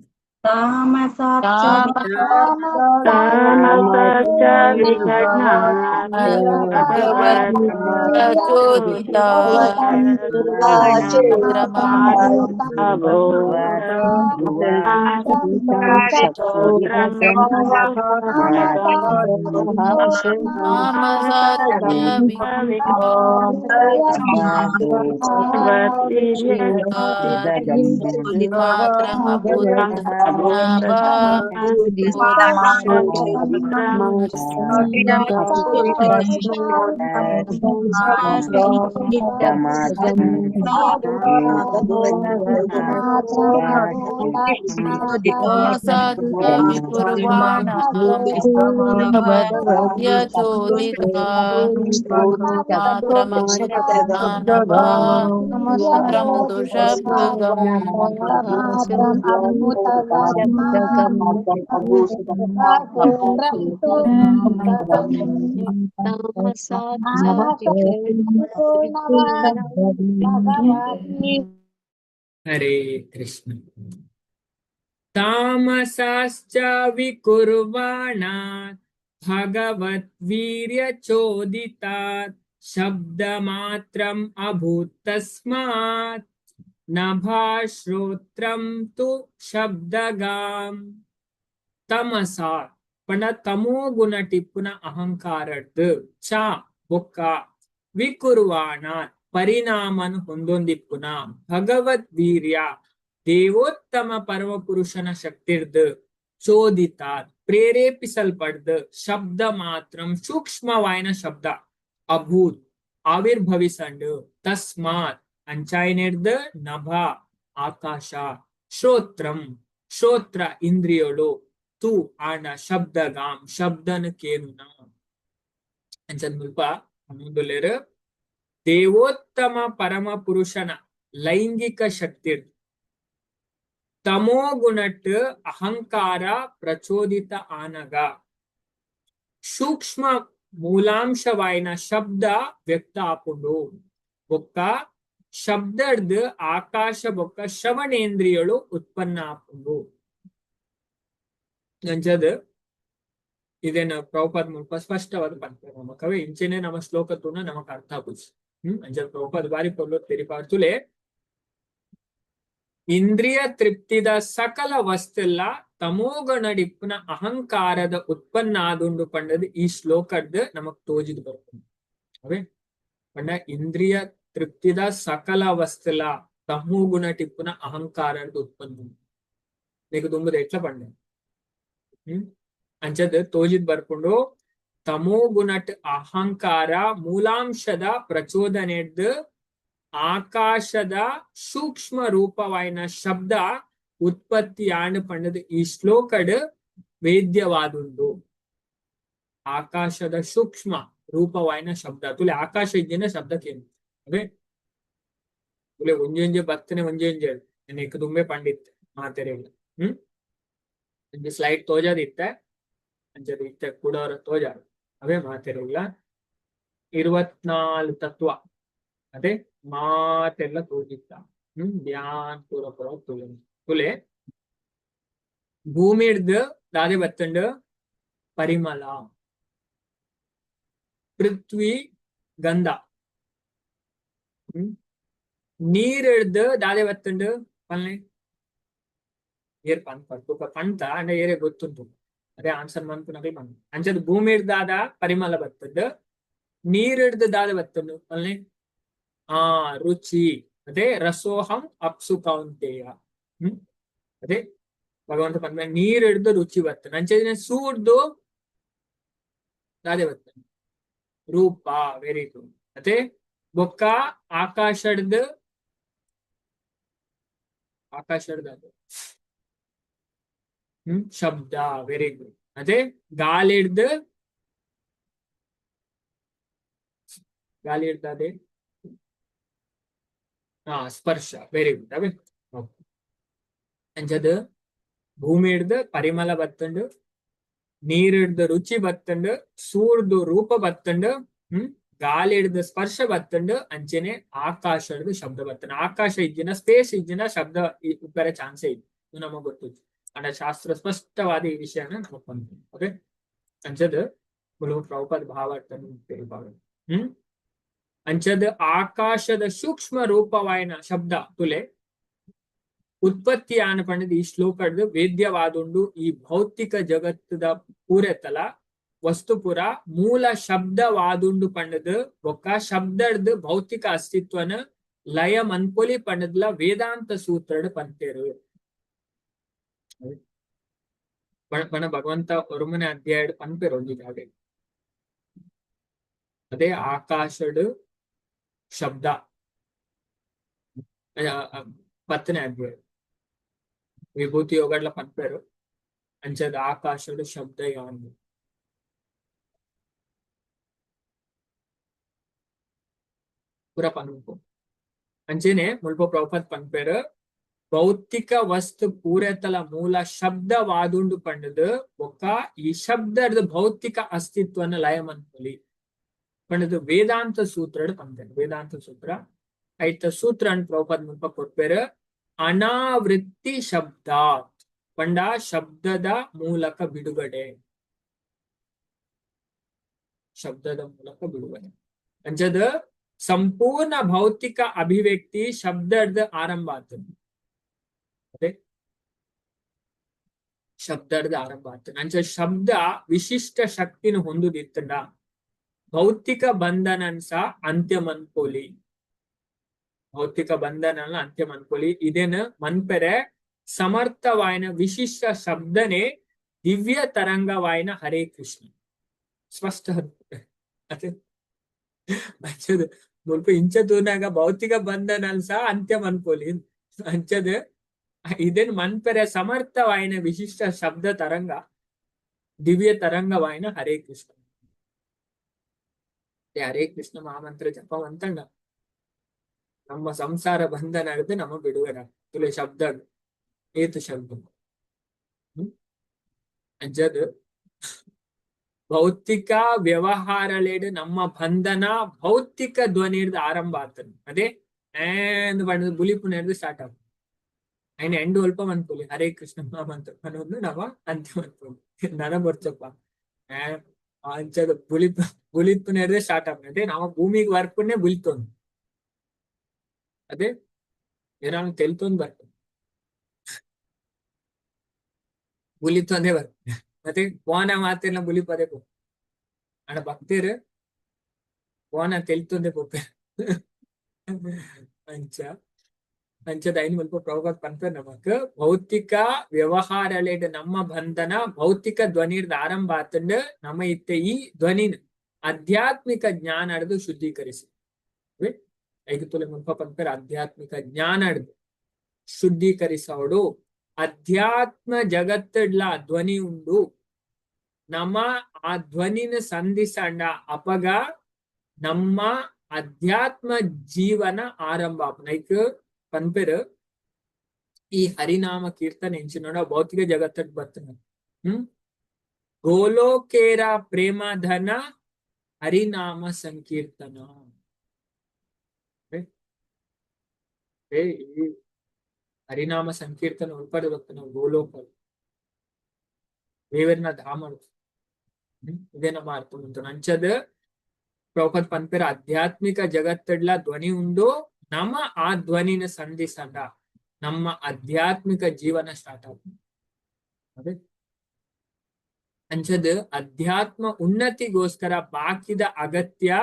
ಹರೇ ಕೃಷ್ಣ. ತಾಮಸಾಶ್ಚ ವಿಕುರ್ವಾಣಾತ್ ಭಗವತ್ ವೀರ್ಯ ಚೋದಿತಾತ್ ಶಬ್ದ ಮಾತ್ರಂ ಅಭೂತ್ ತಸ್ಮಾತ್ ನಭಾ ಶ್ರೋತ್ರಂ ತು ಶಬ್ದಗಾಂ. ತಮಸ ಪಂಡ ತಮೋ ಗುಣ ಟಿಪ್ಪುನ ಅಹಂಕಾರಡ್ದು ಚ ಬೊಕ್ಕ ವಿಕುರ್ವಾಣ ಪರಿಣಾಮನ್ ಹೊಂದೊಂದಿಪ್ಪುನ ಭಗವದ್ ವೀರ್ಯ ದೇವೋತ್ತಮ ಪರಮಪುರುಷನ ಶಕ್ತಿರ್ದು ಚೋದಿತ ಪ್ರೇರೇಪಿಸಲ್ಪಡ್ದು ಶಬ್ದ ಮಾತ್ರಂ ಸೂಕ್ಷ್ಮವಾಯನ ಶಬ್ದ ಅಭೂತ್ ಆವಿರ್ಭವಿಸಂಡು ತಸ್ಮಾತ್ ಅಂಚಾಯಿನೆಡ್ದು ನಭ ಆಕಾಶ ಶ್ರೋತ್ರಂ ಶ್ರೋತ್ರ ಇಂದ್ರಿಯಳು ತು ಆಂಡ ಶಬ್ದಗಾಂ ಶಬ್ದನ ಕೇನುನ. ಅಂಚಂದ್ ಮುಲ್ಪ ಮುಂದುಲ್ಲೆರ್ ದೇವೋತ್ತಮ ಪರಮ ಪುರುಷನ ಲೈಂಗಿಕ ಶಕ್ತಿ ತಮೋ ಗುಣಟ್ ಅಹಂಕಾರ ಪ್ರಚೋದಿತ ಆನಗ ಸೂಕ್ಷ್ಮ ಮೂಲಾಂಶವಾಯಿನ ಶಬ್ದ ವ್ಯಕ್ತ ಆಪುಂಡು ಬೊಕ್ಕ ಶಬ್ದಡ್ದು ಆಕಾಶ ಬೊಕ್ಕ ಶ್ರವಣೇಂದ್ರಿಯಳು ಉತ್ಪನ್ನ ಆಪುಂಡು. ಅಂಚದ್ ಇದೇನ ಪ್ರಭುಪಾದ ಮುಲ್ಪ ಸ್ಪಷ್ಟವಾದ ಪನ್ಪೆರ್ ನಮಕ್. ಅವೇ ಇಂಚೆನೆ ನಮ್ಮ ಶ್ಲೋಕ ತೂನ ನಮಕ್ ಅರ್ಥ ಆಪುಜಿ. ಅಂಚ ಪ್ರಭುಪಾದ ಬಾರಿ ಪೊರ್ಲು ತೆರಿಪಾರ್ತುಲೆ. ಇಂದ್ರಿಯ ತೃಪ್ತಿದ ಸಕಲ ವಸ್ತುಲ್ಲ ತಮೋಗಣಡಿಪ್ಪುನ ಅಹಂಕಾರದ ಉತ್ಪನ್ನ ಆದುಂಡು ಪಂಡದು ಈ ಶ್ಲೋಕಡ್ದು ನಮಕ್ ತೋಜಿದ್ ಬರ್ಪುಂಡು. ಅವೇ ಪಂಡ ಇಂದ್ರಿಯ ತೃಪ್ತಿದ ಸಕಲ ವಸ್ತುಲ ತಮೋಗುಣ ಟಿಪ್ಪುನ ಅಹಂಕಾರದ ಉತ್ಪನ್ನ. నీకు దుమ్ముది ఎట్లా పండే ಅಂಚದ್ ತೋಜಿದ್ ಬರ್ಪುಂಡು. ತಮೋಗುಣಟ್ ಅಹಂಕಾರ ಮೂಲಾಂಶದ ಪ್ರಚೋದನೆಡ್ದು ಆಕಾಶದ ಸೂಕ್ಷ್ಮ ರೂಪವಾಯಿನ ಶಬ್ದ ಉತ್ಪತ್ತಿ ಆಂಡ್ ಪಂಡದು ಈ ಶ್ಲೋಕಡ್ ವೇದ್ಯವಾದುಂಡು. ಆಕಾಶದ ಸೂಕ್ಷ್ಮ ರೂಪವಾಯಿನ ಶಬ್ದ ತುಲೆ ಆಕಾಶ ಇದ್ದಿನ ಶಬ್ದಕ್ಕೇನು ಅದೇ ತುಲೆ ಒಂಜೊಂಜೆ ಬತ್ತನೆ ಒಂಜೊಂಜೆ ಇಕ್ ದುಂಬೆ ಪಂಡಿತ್ ಮಾತೆರೆಗ್ಲ. ಒಂಜಿ ಸ್ಲೈಡ್ ತೋಜಾದಿತ್ತೆ, ಅಂಚದ ಇತ್ತೆ ಕೂಡವರ ತೋಜಾರು. ಅವೇ ಮಾತೆರೆಗ್ಲ 24 ತತ್ವ ಅದೇ ಮಾತೆಲ್ಲ ತೋಜಿತ್ತ. ಧ್ಯಾನ್ ಪೂರ ಪೂರ ತುಲೆ ತುಲೆ ಭೂಮಿಡ್ದು ದಾದೆ ಬತ್ತಂಡು ಪರಿಮಳ, ಪೃಥ್ವಿ ಗಂಧ. ನೀರ್ ಹಿಡ್ದು ದಾದೆ ಬತ್ತುಂಡು ಪನ್ಲೆ. ಏರ್ ಪನ್ ಬೊಕ್ಕ ಪಂತ ಅಂಡ ಏರೆ ಗೊತ್ತುಂಟು ಅದೇ ಆನ್ಸರ್ ಮನ್ಪುನಕಲ್ ಪನ್. ಅಂಚದ ಭೂಮಿ ದಾದ ಪರಿಮಳ ಬತ್ತುಂಡು, ನೀರ್ ಹಿಡ್ದು ದಾದ ಬತ್ತುಂಡು ಪನ್ಲೆ. ಆ ರುಚಿ, ಅದೇ ರಸೋಹಂ ಅಪ್ಸು ಕೌಂತೇಯ. ಅದೇ ಭಗವಂತ ಪನ್ಪೆ ನೀರ್ ಹಿಡ್ದು ರುಚಿ ಬರ್ತದೆ. ಅಂಚನೆ ಸೂಡ್ದು ದಾದೆ ಬರ್ತದೆ ರೂಪ. Very good. ಅದೇ ಬೊಕ್ಕ ಆಕಾಶಡ್ದು ಆಕಾಶಡ್ದು ಅದು ಶಬ್ದ. Very good. ಅದೇ ಗಾಳಿ ಹಿಡ್ದು ಗಾಳಿ ಹಿಡ್ದು ಅದೇ ಹಾ ಸ್ಪರ್ಶ. Very good. ಅವೇ ಅಂಚದ ಭೂಮಿ ಹಿಡ್ದು ಪರಿಮಳ ಬತ್ತಂಡು, ನೀರ್ ಹಿಡ್ದು ರುಚಿ ಬತ್ತಂಡು, ಸೂರ್ದು ರೂಪ ಬತ್ತಂಡು, ಗಾಳಿ ಹಿಡ್ದು ಸ್ಪರ್ಶ ಬತ್ತಂಡು, ಅಂಚೆನೆ ಆಕಾಶ ಹಿಡ್ದು ಶಬ್ದ ಬತ್ತಂಡು. ಆಕಾಶ ಇಜ್ಜಿನ ಸ್ಪೇಸ್ ಇಜ್ಜಿನ ಶಬ್ದ ಉಪ್ಪರೆ ಚಾನ್ಸೇ ಇಲ್ಲ, ಇದು ನಮಗ್ ಗೊತ್ತು. ಅಂಡ ಶಾಸ್ತ್ರ ಸ್ಪಷ್ಟವಾದ ಈ ವಿಷಯನ ನಮಗ್ ಬಂತು. ಓಕೆ, ಅಂಚದ ಮುಲು ಪ್ರಭುಪಾದ ಭಾವಾರ್ಥ. ಅಂಚದ ಆಕಾಶದ ಸೂಕ್ಷ್ಮ ರೂಪವಾಯಿನ ಶಬ್ದ ತುಲೆ ಉತ್ಪತ್ತಿ ಆನ ಪಂಡದ ಈ ಶ್ಲೋಕಡ್ದು ವೇದ್ಯವಾದುಂಡು. ಈ ಭೌತಿಕ ಜಗತ್ತದ ಪೂರೆತಲ ವಸ್ತುಪುರ ಮೂಲ ಶಬ್ದವಾದುಂಡು ಪಂಡದು ಬೊಕ್ಕ ಶಬ್ದಡ್ದು ಭೌತಿಕ ಅಸ್ತಿತ್ವನ ಲಯ ಮನ್ಪೊಲಿ ಪಂಡದ್ಲ ವೇದಾಂತ ಸೂತ್ರಡ್ ಪಂತೇರು. ಬಣ ಭಗವಂತ ಒರುಮನೆ ಅಧ್ಯಾಯ ಪನ್ಪೇರು ಒಂಜಿ ಜಾಗೆ ಅದೇ ಆಕಾಶಡ್ ಶಬ್ದ 10ನೇ ಅಧ್ಯಾಯ ವಿಭೂತಿ ಯೋಗಡ್ಲ ಪನ್ಪೇರು. ಅಂಚದ ಆಕಾಶಡ್ ಶಬ್ದ ಯಾನ್ ಪೂರ ಪನ್ಪು. ಅಂಚೆನೆ ಮುಲ್ಪ ಪ್ರಭುಪಾದ್ ಪನ್ಪೇರು ಭೌತಿಕ ವಸ್ತು ಪೂರೆತಲ ಮೂಲ ಶಬ್ದವಾದುಂಡು ಪಂಡದು ಬೊಕ್ಕ ಈ ಶಬ್ದದ ಭೌತಿಕ ಅಸ್ತಿತ್ವನ ಲಯ ಮನ್ಪೊಲಿ ಪಂಡದು ವೇದಾಂತ ಸೂತ್ರಡ್ ಪನ್ಪೇರು. ವೇದಾಂತ ಸೂತ್ರ ಐತ ಸೂತ್ರ ಅನ್ ಪ್ರಭುಪಾದ್ ಮುಲ್ಪ ಕೊರ್ಪೇರು ಅನಾವೃತ್ತಿ ಶಬ್ದಾತ್. ಪಂಡ ಶಬ್ದದ ಮೂಲಕ ಬಿಡುಗಡೆ, ಶಬ್ದದ ಮೂಲಕ ಬಿಡುಗಡೆ. ಅಂಚದ ಸಂಪೂರ್ಣ ಭೌತಿಕ ಅಭಿವ್ಯಕ್ತಿ ಶಬ್ದದ ಆರಂಭ ಆಗ್ತದೆ. ಅದೇ ಶಬ್ದದ ಆರಂಭ ಆಗ್ತದೆ. ಅಂಚ ಶಬ್ದ ವಿಶಿಷ್ಟ ಶಕ್ತಿನ ಹೊಂದುದಿತ್ತಂಡ ಭೌತಿಕ ಬಂಧನನ್ಸ ಅಂತ್ಯ ಮನ್ಪೊಲಿ, ಭೌತಿಕ ಬಂಧನ ಅಂತ್ಯ ಮನ್ಪೊಲಿ. ಇದೇನ ಮನ್ಪೆರೆ ಸಮರ್ಥವಾಯನ ವಿಶಿಷ್ಟ ಶಬ್ದನೆ ದಿವ್ಯ ತರಂಗವಾಯನ ಹರೇ ಕೃಷ್ಣ. ಸ್ಪಷ್ಟ ಅದೇ ಅಂಚದ ಮುಲ್ಪ ಇಂಚ ತೂನಾಗ ಭೌತಿಕ ಬಂಧನ ಸಹ ಅಂತ್ಯ ಮನ್ಪೊಲಿ. ಅಂಚದ ಇದೇನ್ ಮನ್ಪೆರೆ ಸಮರ್ಥವಾಯನ ವಿಶಿಷ್ಟ ಶಬ್ದ ತರಂಗ ದಿವ್ಯ ತರಂಗವಾಯನ ಹರೇ ಕೃಷ್ಣ. ಹರೇ ಕೃಷ್ಣ ಮಹಾಮಂತ್ರ ಜಪ ಅಂತಂಡ ನಮ್ಮ ಸಂಸಾರ ಬಂಧನ ಆಗುತ್ತೆ, ನಮ್ಮ ಬಿಡುಗಡೆ ತುಲೆ ಶಬ್ದ ಏತು ಶಬ್ದ. ಅಂಚದ ಭೌತಿಕ ವ್ಯವಹಾರಲೇಡು ನಮ್ಮ ಬಂಧನ ಭೌತಿಕ ಧ್ವನಿ ಹಿಡ್ದು ಆರಂಭ ಆಗ್ತದೆ. ಅದೇ ಎಂದು ಬಣ್ಣದ ಬುಲಿಪುನ ಸ್ಟಾರ್ಟ್ ಆಗ್ತದೆ. ఆయన ಎಂಡ್ ಒಲ್ಪ ಮನ್ಪೊಲಿ ಹರೇ ಕೃಷ್ಣ ಮಹಾಮಂತ್ರ ಅನ್ನೋದು ನವ ಅಂತ್ಯ ಮನ್ಪೊಲಿ. ನನ ಬರ್ಚಪ್ಪ ಅಂಚದ ಬುಲಿಪ್ ಬುಲಿಪುನ ಸ್ಟಾರ್ಟ್ ಆಗ್ತದೆ. ಅದೇ ನಮ್ಮ ಭೂಮಿಗೆ ವರ್ಪುನ್ನೇ ಬುಲಿತೊಂದು, ಅದೇ ಏನಾದ್ರು ತೆಲ್ತೊಂದು ಬರ್ತದೆ, ಬುಲಿತೊಂದೇ ಬರ್ತದೆ. ಮತ್ತೆ ಕೋನ ಮಾತೆಲ್ಲ ಬುಲಿಪದೇ ಪೋ ಅಣ್ಣ ಭಕ್ತರು ಕೋನ ತೆಲ್ತೊಂದೇ ಪೋಪೆ. ಅಂಚ ಅಂಚದ ಐನ್ ಮುಲ್ಪ ಪ್ರಭುಪಾದ ಪನ್ಪೆರ್ ನಮಕ್ ಭೌತಿಕ ವ್ಯವಹಾರಲೇಡ್ ನಮ್ಮ ಬಂಧನ ಭೌತಿಕ ಧ್ವನಿರ್ದ ಆರಂಭ ಆತಂಡ್ ನಮ್ಮ ಇತ್ತೆ ಈ ಧ್ವನಿನ ಆಧ್ಯಾತ್ಮಿಕ ಜ್ಞಾನ ಅಡ್ದು ಶುದ್ಧೀಕರಿಸಿ. ಐದು ತುಲೆ ಮುಲ್ಪ ಪನ್ಪೆರ್ ಆಧ್ಯಾತ್ಮಿಕ ಜ್ಞಾನ ಅಡ್ದು ಶುದ್ಧೀಕರಿಸೋಡು. ಅಧ್ಯಾತ್ಮ ಜಗತ್ತಡ್ಲ ಧ್ವನಿ ಉಂಡು, ನಮ್ಮ ಆ ಧ್ವನಿನ ಸಂಧಿಸಂಡ ಅಪಗ ನಮ್ಮ ಅಧ್ಯಾತ್ಮ ಜೀವನ ಆರಂಭ. ಲೈಕ್ ಪನ್ಪೆರ್ ಈ ಹರಿನಾಮ ಕೀರ್ತನೆ ಎಂಚಿನೋಡ ಭೌತಿಕ ಜಗತ್ತಡ್ ಬರ್ತನ. ಗೋಲೋಕೇರ ಪ್ರೇಮಧನ ಹರಿನಾಮ ಸಂಕೀರ್ತನ. ಈ ಹರಿನಾಮ ಸಂಕೀರ್ತನ ಉಲ್ಪಡೆ ಬರ್ತನ ಗೋಲೋಕ ದೇವರನ ಧಾಮ. ಇದೇ ನಮ್ಮ ಅರ್ಥ ಉಂಟು. ಅಂಚದ ಪ್ರಭುಪಾದ ಪನ್ಪೆರ್ ಆಧ್ಯಾತ್ಮಿಕ ಜಗತ್ತಡ್ಲ ಧ್ವನಿ ಉಂಡು, ನಮ್ಮ ಆ ಧ್ವನಿನ ಸಂಧಿಸಂಡ ನಮ್ಮ ಆಧ್ಯಾತ್ಮಿಕ ಜೀವನ ಸ್ಟಾರ್ಟ್ ಆಗ್ತದೆ. ಅದೇ ಅಂಚದ ಅಧ್ಯಾತ್ಮ ಉನ್ನತಿಗೋಸ್ಕರ ಬಾಕಿದ ಅಗತ್ಯ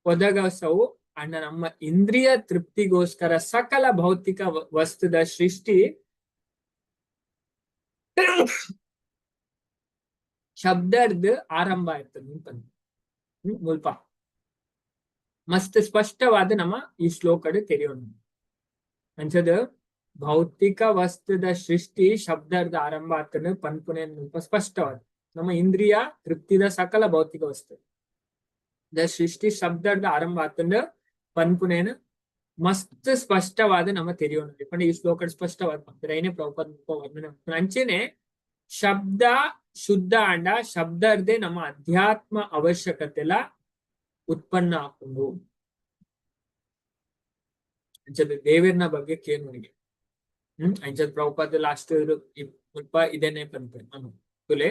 ಒದಗಸವು ಅಣ್ಣ ನಮ್ಮ ಇಂದ್ರಿಯ ತೃಪ್ತಿಗೋಸ್ಕರ ಸಕಲ ಭೌತಿಕ ವಸ್ತುದ ಸೃಷ್ಟಿ ಶಬ್ದರ್ದ್ ಆರಂಭ ಆಯ್ತದೆ ಮುಲ್ಪ ಮಸ್ತ್ ಸ್ಪಷ್ಟವಾದ ನಮ್ಮ ಈ ಶ್ಲೋಕಡ್ ತೆರೆಯೋಣ. ಅಂಚದ ಭೌತಿಕ ವಸ್ತುದ ಸೃಷ್ಟಿ ಶಬ್ದರ್ದ ಆರಂಭ ಆಗ್ತದೆ ಪನ್ಪುನೆ ಮುಲ್ಪ ಸ್ಪಷ್ಟವಾದ ನಮ್ಮ ಇಂದ್ರಿಯ ತೃಪ್ತಿದ ಸಕಲ ಭೌತಿಕ ವಸ್ತು the ಸೃಷ್ಟಿ ಶಬ್ದರ್ದ ಆರಂಭ ಆಗ್ತದೆ ಪನ್ಪುನೇನು ಮಸ್ತ್ ಸ್ಪಷ್ಟವಾದ ನಮ್ಮ ತೆರೆಯೋಣ. ಪಂಡ ಈ ಶ್ಲೋಕಡ್ ಸ್ಪಷ್ಟವಾದ ಪನ್ಪೆರ್ ಐನೇ ಪ್ರಭುಪಾದ ಮುಲ್ಪ ವರ್ಣನೆ. ಅಂಚೆನೆ ಶಬ್ದ ಶುದ್ಧ ಅಂಡ ಶಬ್ದರ್ದೇ ನಮ್ಮ ಅಧ್ಯಾತ್ಮ ಅವಶ್ಯಕತೆಲ ಉತ್ಪನ್ನ ಆಪುಂಡು. ಅಂಚದ ದೇವೆರ್ನ ಬಗ್ಗೆ ಕೇನುನಿಗೆ ಅಂಚದ ಪ್ರಭುಪಾದ ಲಾಸ್ಟ್ ಮುಲ್ಪ ಇದನ್ನೇ ಪನ್ಪೆರ್ ತುಲೆ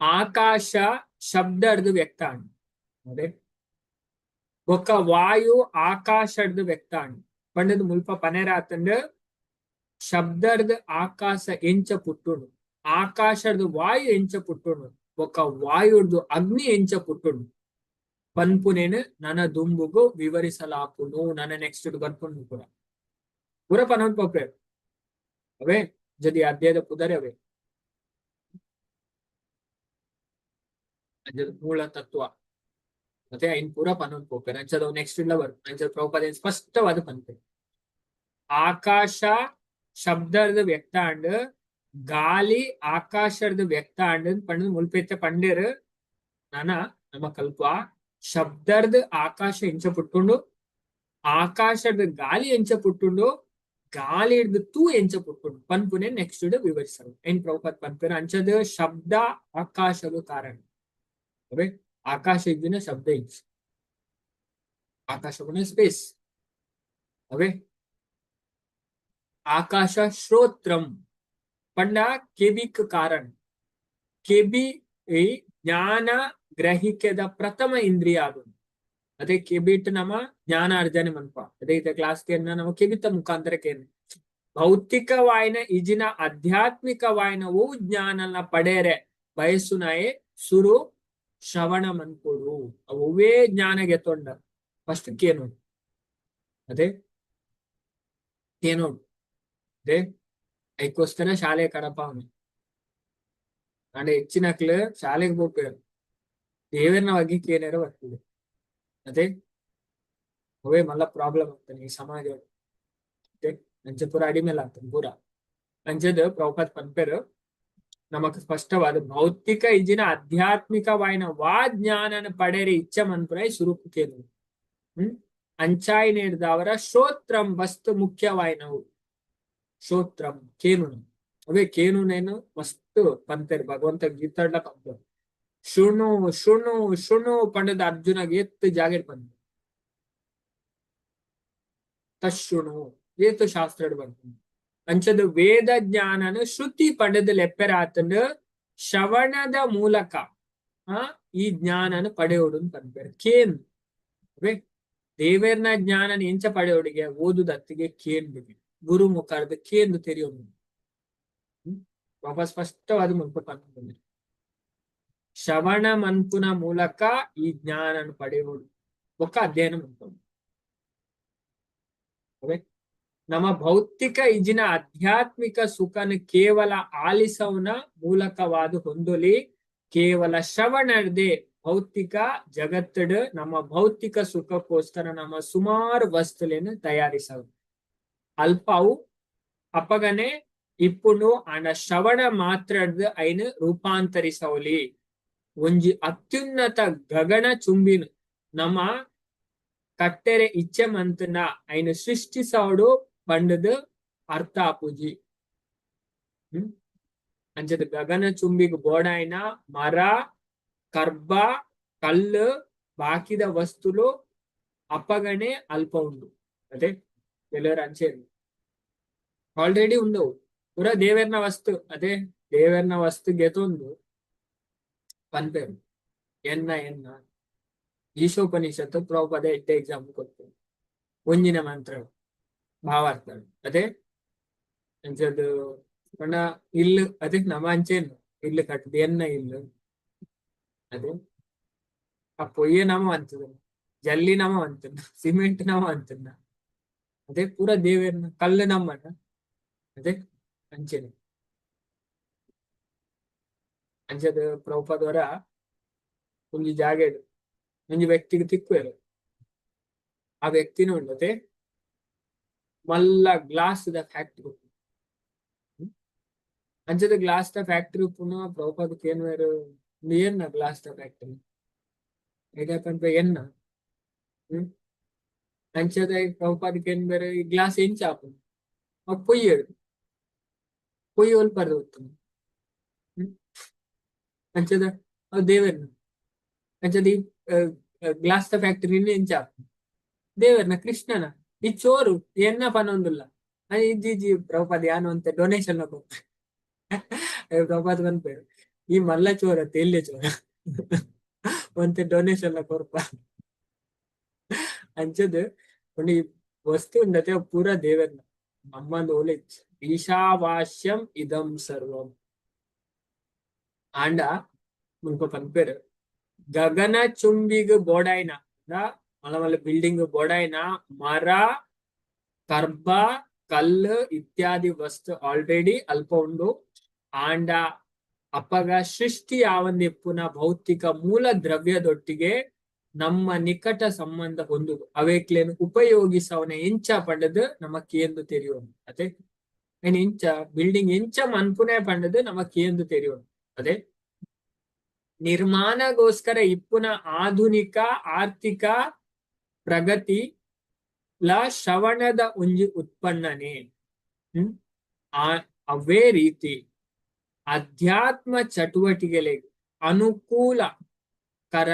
ಆಕಾಶ ಶಬ್ದರ್ದು ವ್ಯಕ್ತ ಅಂಡ್ ಅದೇ ಬೊಕ್ಕ ವಾಯು ಆಕಾಶಡ್ದು ವ್ಯಕ್ತ ಅಂಡ್ ಪಂಡದ ಮುಲ್ಪ ಪನೆರಾತಂಡ್ ಶಬ್ದರ್ದ್ ಆಕಾಶ ಎಂಚ ಪುಟ್ಟುಂಡು, ಆಕಾಶದ ವಾಯು ಎಂಚ ಪುಟ್ಟುಂಡು, ಬೊಕ್ಕ ವಾಯುರ್ದು ಅಗ್ನಿ ಎಂಚ ಪುಟ್ಟುಂಡು ಪನ್ಪುನೇನು ನನ ದುಂಬುಗು ವಿವರಿಸಲಾಪುಂಡು. ನನ ನೆಕ್ಸ್ಟ್ ಬರ್ಪುಂಡು ಪೂರ ಪೂರ ಪನೊಂದು ಪೋಪೆ ಅವೇ ಜದಿ ಅಧ್ಯಾಯದ ಪುದರೆ ಅವೇ ಮೂಲ ತತ್ವ ಮತ್ತೆ ಐನ್ ಪೂರ ಪನೊಂದು ಪೋಪೆ. ಅಂಚದ ನೆಕ್ಸ್ಟ್ ಇಲ್ಲ ಬರ್ ಅಂಚದ ಪ್ರಭುಪಾದ ಸ್ಪಷ್ಟವಾದ ಪನ್ಪೆ ಆಕಾಶ ಶಬ್ದದ ವ್ಯಕ್ತ ಅಂಡ್ ಗಾಲಿ ಆಕಾಶದ ವ್ಯಕ್ತ ಅಂಡ್ ಪಂಡ ಮುಲ್ಪೆತ್ತ ಪಂಡೇರ್ ನನ ನಮ್ಮ ಕಲ್ಪ ಶಬ್ದರ್ದ ಆಕಾಶ ಎಂಚ ಪುಟ್ಟುಂಡು, ಆಕಾಶದ ಗಾಲಿ ಎಂಚ ಪುಟ್ಟುಂಡು, ಗಾಲಿ ಹಿಡ್ದು ತೂ ಎಂಚ ಪುಟ್ಟುಂಡು ಪನ್ಪುನೆ ನೆಕ್ಸ್ಟ್ ವಿವರಿಸರು. ಏನ್ ಪ್ರಭುಪಾದ ಪನ್ಪೆರ್ ಅಂಚದ ಶಬ್ದ ಆಕಾಶದ ಕಾರಣ. ಅವೇ ಆಕಾಶ ಇದ್ದಿನ ಶಬ್ದ ಇಜ್ಜಿ, ಆಕಾಶ ಸ್ಪೇಸ್. ಅವೇ ಆಕಾಶ ಶ್ರೋತ್ರಂ ಪಂಡ ಕೆಬಿಕ್ ಕಾರಣ. ಕೆಬಿ ಈ ಜ್ಞಾನ ಗ್ರಹಿಕೆದ ಪ್ರಥಮ ಇಂದ್ರಿಯ ಅದು. ಅದೇ ಕೆಬಿಟ್ ನಮ್ಮ ಜ್ಞಾನ ಅರ್ಜನೆ ಮನ್ಪ. ಅದೇ ಇತ್ತೆ ಕ್ಲಾಸ್ ಕೇನ್ನ ನಮ್ಮ ಕೆಬಿತ ಮುಖಾಂತರ ಕೇನ್. ಭೌತಿಕವಾಯಿನ ಇಜಿನ ಆಧ್ಯಾತ್ಮಿಕವಾಯಿನ ಒವು ಜ್ಞಾನನ ಪಡೆಯರೆ ಬಯಸುನಾಯೆ ಸುರು ಶ್ರವಣ ಮನ್ಪೊಡು. ಒವ್ವೇ ಜ್ಞಾನ ಗೆತ್ತೊಂಡ ಫಸ್ಟ್ ಕೇನೋಡು. ಅದೇ ಕೇನೋಡು. ಅದೇ ಐಕ್ಕೋಸ್ಕರ ಶಾಲೆ ಕಡಪಾವನೆ. ಆಂಡ ಹೆಚ್ಚಿನಕ್ಲು ಶಾಲೆಗೆ ಪೋಪೆರ್, ದೇವೆರ್ನ ಬಗ್ಗೆ ಕೇನೆರ ಬರ್ತದೆ. ಅದೇ ಅವೇ ಮಲ್ಲ ಪ್ರಾಬ್ಲಮ್ ಆಗ್ತಾನೆ ಈ ಸಮಾಜ. ಅದೇ ಅಂಚೆ ಪೂರ ಅಡಿಮೇಲೆ ಆಗ್ತಾನೆ ಪೂರ. ಅಂಚದ ಪ್ರಭುಪಾದ್ ಪನ್ಪೆರ್, ನಮಕ್ ಸ್ಪಷ್ಟವಾದ ಭೌತಿಕ ಇಜಿನ ಆಧ್ಯಾತ್ಮಿಕವಾಯಿನ ವಾ ಜ್ಞಾನನ ಪಡೆರೆ ಇಚ್ಛೆ ಮನ್ಪುನಾಯ್ ಸುರುಕು ಕೇನು. ಅಂಚಾಯಿನೆಡ್ದಾವರ ಶ್ರೋತ್ರಂ ವಸ್ತು ಮುಖ್ಯವಾಯಿನವು. ಶ್ರೋತ್ರಂ ಕೇನುನು. ಅವೇ ಕೇನುನೇನು ಮಸ್ತ್ ಪಂತೆರ್ ಭಗವಂತ ಗೀತಾಡ್ಲ ಪಂತೆರ್. ಶೃಣು ಶೃಣು ಶೃಣು ಪಂಡದ ಅರ್ಜುನಗ್ ಏತ್ ಜಾಗೆಡ್ ಪಂತೆ. ತಶೃಣು ಏತ್ ಶಾಸ್ತ್ರಡ್ ಬರ್ಪುಂಡು. ಅಂಚದ ವೇದ ಜ್ಞಾನನು ಶ್ರುತಿ ಪಂಡದ ಲೆಪ್ಪೆರಾತಂಡ್ ಶ್ರವಣದ ಮೂಲಕ ಈ ಜ್ಞಾನನ ಪಡೆಯೋಡು ಪನ್ಪೆರ್. ಕೇನ್ ಅವೇ ದೇವೆರ್ನ ಜ್ಞಾನನ ಎಂಚ ಪಡೆಯೋಡಿಗೆ? ಓದುದತ್ತಿಗೆ ಕೇಂದುಗೆ, ಗುರು ಮುಖಾರ್ದ ಕೇಂದು ತೆರಿಯೋಡು. ವಾಪಸ್ ಸ್ಪಷ್ಟವಾದ ಮುಲ್ಪ ಪನ್ಪುಂಡು, ಶ್ರವಣ ಮನ್ಪುನ ಮೂಲಕ ಈ ಜ್ಞಾನನ ಪಡೆಯೋಡು, ಬೊಕ್ಕ ಅಧ್ಯಯನ ಮನ್ಪೊಡು. ಅವೇ ನಮ್ಮ ಭೌತಿಕ ಇಜಿನ ಆಧ್ಯಾತ್ಮಿಕ ಸುಖನ ಕೇವಲ ಆಲಿಸವನ ಮೂಲಕವಾದ ಹೊಂದೊಲಿ. ಕೇವಲ ಶ್ರವಣರ್ದೆ ಭೌತಿಕ ಜಗತ್ತಡ್ ನಮ್ಮ ಭೌತಿಕ ಸುಖಕ್ಕೋಸ್ಕರ ನಮ್ಮ ಸುಮಾರು ವಸ್ತುలను ತಯಾರಿಸವು. ಅಲ್ಪ ಅವು ಅಪಗನೆ ಇಪ್ಪುಂಡು. ಆಂಡ ಶ್ರವಣ ಮಾತ್ರಡ್ದ್ ಐನ್ ರೂಪಾಂತರಿಸವಲಿ. ಒಂಜಿ ಅತ್ಯುನ್ನತ ಗಗನ ಚುಂಬಿನ ನಮ್ಮ ಕಟ್ಟೆರೆ ಇಚ್ಛೆ ಮಂತನ ಐನ್ ಸೃಷ್ಟಿಸವಡು ಪಂಡದ್ ಅರ್ಥ ಆಪುಜಿ. ಅಂಚದ ಗಗನ ಚುಂಬಿಗ್ ಬೋಡಾಯ್ನ ಮರ, ಕರ್ಬ, ಕಲ್ಲು, ಬಾಕಿದ ವಸ್ತುಲು ಅಪಗಣೆ ಅಲ್ಪ ಉಂಡು. ಅದೇ ಕೆಲವರು ಅಂಚೆ ಆಲ್ರೆಡಿ ಉಂಡವು ಪೂರ ದೇವೆರ್ನ ವಸ್ತು. ಅದೇ ದೇವೆರ್ನ ವಸ್ತು ಗೆತೊಂದು ಪನ್ಪೆರ್ ಎನ್ನ ಎನ್ನ. ಈಶೋಪನಿಷತ್ತು ಪ್ರಭುಪದ ಎಡ್ಡೆ ಎಕ್ಸಾಂಪಲ್ ಕೊಡ್ತೇವೆ. ಒಂಜಿನ ಮಂತ್ರ ಭಾವಾರ್ಥ. ಅದೇ ಅಂಚದು ಪಂಡ ಇಲ್ಲು, ಅದೇ ನಮ್ಮ ಅಂಚೇನು ಇಲ್ಲು ಕಟ್ಟುದು, ಎನ್ನ ಇಲ್ಲು. ಅದೇ ಆ ಪೊಯ್ಯೆ ನಮ ಅಂತದ, ಜಲ್ಲಿ ನಮ ಅಂತನ, ಸಿಮೆಂಟ್ ನಮ ಅಂತನ. ಅದೇ ಪೂರ ದೇವೆರ್ನ, ಕಲ್ಲು ನಮ್ಮನ. ಅದೇ ಅಂಚೆನೆ. ಅಂಚದ ಪ್ರಭುಪದವರ ಒಂಜಿ ಜಾಗೆಡ್ ಒಂಜಿ ವ್ಯಕ್ತಿಗ್ ತಿಕ್ಕುವೆರ್. ಆ ವ್ಯಕ್ತಿನ ಉಂಡತೆ ಮಲ್ಲ ಗ್ಲಾಸ್ ದ ಫ್ಯಾಕ್ಟರಿ. ಅಂಚದ ಗ್ಲಾಸ್ ದ ಫ್ಯಾಕ್ಟರಿ ಉಪ್ಪುನ. ಪ್ರಭುಪಾದ ಕೇನುವೆರ್, ಏನ್ನ ಗ್ಲಾಸ್ ದ ಫ್ಯಾಕ್ಟರಿ? ಐದ ಪನ್ಪ ಎನ್ನ. ಅಂಚದ ಪ್ರಭುಪಾದ ಕೇನ್ವೆರ್, ಈ ಗ್ಲಾಸ್ ಎಂಚ ಆಪುಂಡು? ಅವು ಪೊಯ್ಯೆಡ್ ಪೊಯ್ಯಿ ಒಲ್ಪರ್ದ್ ಬತ್ತುಂಡು? ಅಂಚದ ಅವು ದೇವೆರ್ನ. ಅಂಚದ ಈ ಗ್ಲಾಸ್ ದ ಫ್ಯಾಕ್ಟರಿ ಎಂಚ ಆಪುಂಡು? ದೇವೆರ್ನ, ಕೃಷ್ಣನ. ಈ ಚೋರು ಎನ್ನ ಪನೊಂದುಲ್ಲ. ಇಜ್ಜಿ ಇಜ್ಜಿ ಪ್ರಭುಪಾದ, ಯಾನ್ ಒಂತೆ ಡೊನೇಷನ್ ಕೊರ್ಪೆ. ಪ್ರಭುಪಾದ ಪನ್ಪೆರ್, ಈ ಮಲ್ಲ ಚೋರ ಎಲ್ಯ ಚೋರ, ಒಂತೆ ಡೊನೇಷನ್ ಕೊರ್ಪ. ಅಂಚದ್ ಒಂಡಿ ವಸ್ತು ಉಂಡತೆ ಪೂರ ದೇವೆರ್ನ, ನಮ್ಮಂದು ಓಲೆ. ಈಶಾವಾಸ್ಯಂ ಇದಂ ಸರ್ವಂ. ಆಂಡ ಮುಲ್ಪ ಪನ್ಪೆರ್, ಗಗನ ಚುಂಬಿಗ್ ಬೋಡಾಯ್ನ, ಮಲ್ಲ ಮಲ್ಲ ಬಿಲ್ಡಿಂಗ್ ಬೋಡಾಯ್ನ ಮರ, ಕರ್ಬ, ಕಲ್ಲು ಇತ್ಯಾದಿ ವಸ್ತು ಆಲ್ರೆಡಿ ಅಲ್ಪ ಉಂಡು. ಆಂಡ ಅಪಗ ಸೃಷ್ಟಿ ಆವಂದಿಪ್ಪುನ ಭೌತಿಕ ಮೂಲ ದ್ರವ್ಯದೊಟ್ಟಿಗೆ ನಮ್ಮ ನಿಕಟ ಸಂಬಂಧ ಹೊಂದು ಅವೇಕ್ಲೇನು ಉಪಯೋಗಿಸವನ ಎಂಚ ಪಂಡದು ನಮ್ಮ ಕೇಂದು ತೆರಿಯೋನು. ಅದೇ ಏನ್ ಇಂಚ ಬಿಲ್ಡಿಂಗ್ ಎಂಚ ಮನ್ಪುನೆ ಪಂಡದು ನಮ್ಮ ಕೇಂದು ತೆರಿಯೋನು. ಅದೇ ನಿರ್ಮಾಣಗೋಸ್ಕರ ಇಪ್ಪುನ ಆಧುನಿಕ ಆರ್ಥಿಕ ಪ್ರಗತಿ ಲ ಶ್ರವಣದ ಒಂಜಿ ಉತ್ಪನ್ನನೆ. ಆ ಅವೇ ರೀತಿ ಅಧ್ಯಾತ್ಮ ಚಟುವಟಿಕೆಗಳಿಗೆ ಅನುಕೂಲ ಕರ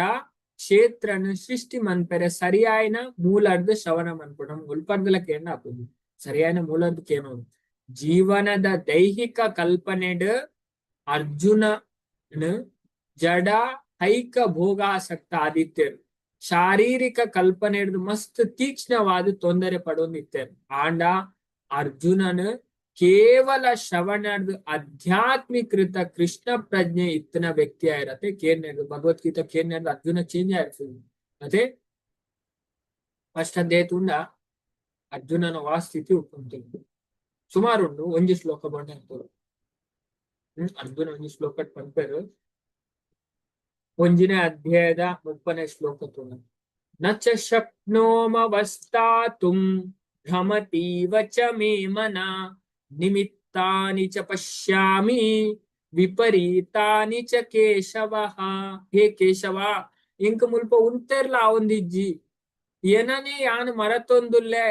ಕ್ಷೇತ್ರನು ಸೃಷ್ಟಿ ಮನ್ಪೆರೆ ಸರಿಯಾಯಿನ ಮೂಲರ್ದು ಶ್ರವಣ ಮನ್ಪುಡು. ನಮ್ಗೆ ಉಲ್ಪರ್ದಲ ಕೇಂದ್ರ ಆಪುಂಡು, ಸರಿಯಾಯಿನ ಮೂಲರ್ದು ಕೇನೋದು. ಜೀವನದ ದೈಹಿಕ ಕಲ್ಪನೆಡ್ ಅರ್ಜುನನ್ ಜಡ ಹೈಕ ಭೋಗಾಸಕ್ತ ಆದಿತ್ಯರು. ಶಾರೀರಿಕ ಕಲ್ಪನೆ ಮಸ್ತ್ ತೀಕ್ಷ್ಣವಾದ ತೊಂದರೆ ಪಡೊಂದಿತ್ತೇರು. ಆಂಡ ಅರ್ಜುನನ್ ಕೇವಲ ಶ್ರವಣದ ಆಧ್ಯಾತ್ಮೀಕೃತ ಕೃಷ್ಣ ಪ್ರಜ್ಞೆ ಇತ್ತನ ವ್ಯಕ್ತಿ ಆಗಿರತ್ತೆ. ಕೇರ್ನೇದು ಭಗವದ್ಗೀತಾ ಕೇರ್ನೇದು ಅರ್ಜುನ ಚೇಂಜ್ ಆಗಿರ್ತದೆ. ಅದೇ ಫಸ್ಟ್ ಅಧ್ಯಾಯ ತುಂಡ ಅರ್ಜುನನ ವಾಸ್ಥಿತಿ ಉಪ್ಪುಂತು ಸುಮಾರು ಉಂಡು ಒಂಜಿ ಶ್ಲೋಕ ಬಂಡ ಅರ್ಜುನ ಒಂಜಿ ಶ್ಲೋಕ ಪನ್ಪೆರ್. ಒಂಜಿನೇ ಅಧ್ಯಾಯದ 30ನೇ ಶ್ಲೋಕ ತುಣ ನ ಚ ಶಕ್ನೋಮವಸ್ತಾತುಂ ಭ್ರಮತೀವ ಚ ಮೇ ಮನ ನಿಮಿತ್ತಾನಿ ಚ ಪಶ್ಯಾಮಿ ವಿಪರೀತಾನಿ ಚ ಕೇಶವ. ಹೇ ಕೇಶವ, ಇಂಕ ಮುಲ್ಪ ಉಂತೆರ್ಲ ಒಂದಿಜ್ಜಿ ಏನನೇ ಯಾನ್ ಮರತೊಂದುಲ್ಲೆ,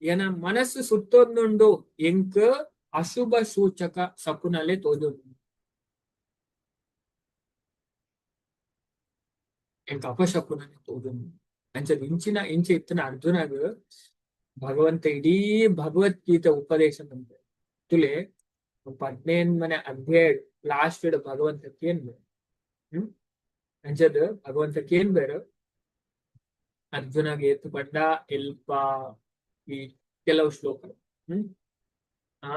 ಎನ ಮನಸ್ಸು ಸುತ್ತೊಂದುಂಡು, ಎಂಕ್ ಅಶುಭ ಸೂಚಕ ಶಕುನಲೆ ತೋಜೊಂದು, ಎಂಕ್ ಅಪಶಕುನನೆ ತೋಜೊಂದು. ಅಂಚ ಇಂಚಿನ ಇಂಚ ಇತ್ತಿನ ಅರ್ಜುನಗ್ ಭಗವಂತ ಇಡೀ ಭಗವದ್ಗೀತೆ ಉಪದೇಶ ಮಂತೆ ತುಲೆ 15ನೇ ಅಧ್ಯಾಯ ಲಾಸ್ಟ್ ಭಗವಂತ ಕೇನ್ ಬೇರೆ. ಅಂಚದ ಭಗವಂತ ಕೇನ್ ಬೇರೆ ಅರ್ಜುನಗೆ ಏತು ಪಂಡ ಎಲ್ಪ ಈ ಕೆಲವು ಶ್ಲೋಕ. ಆ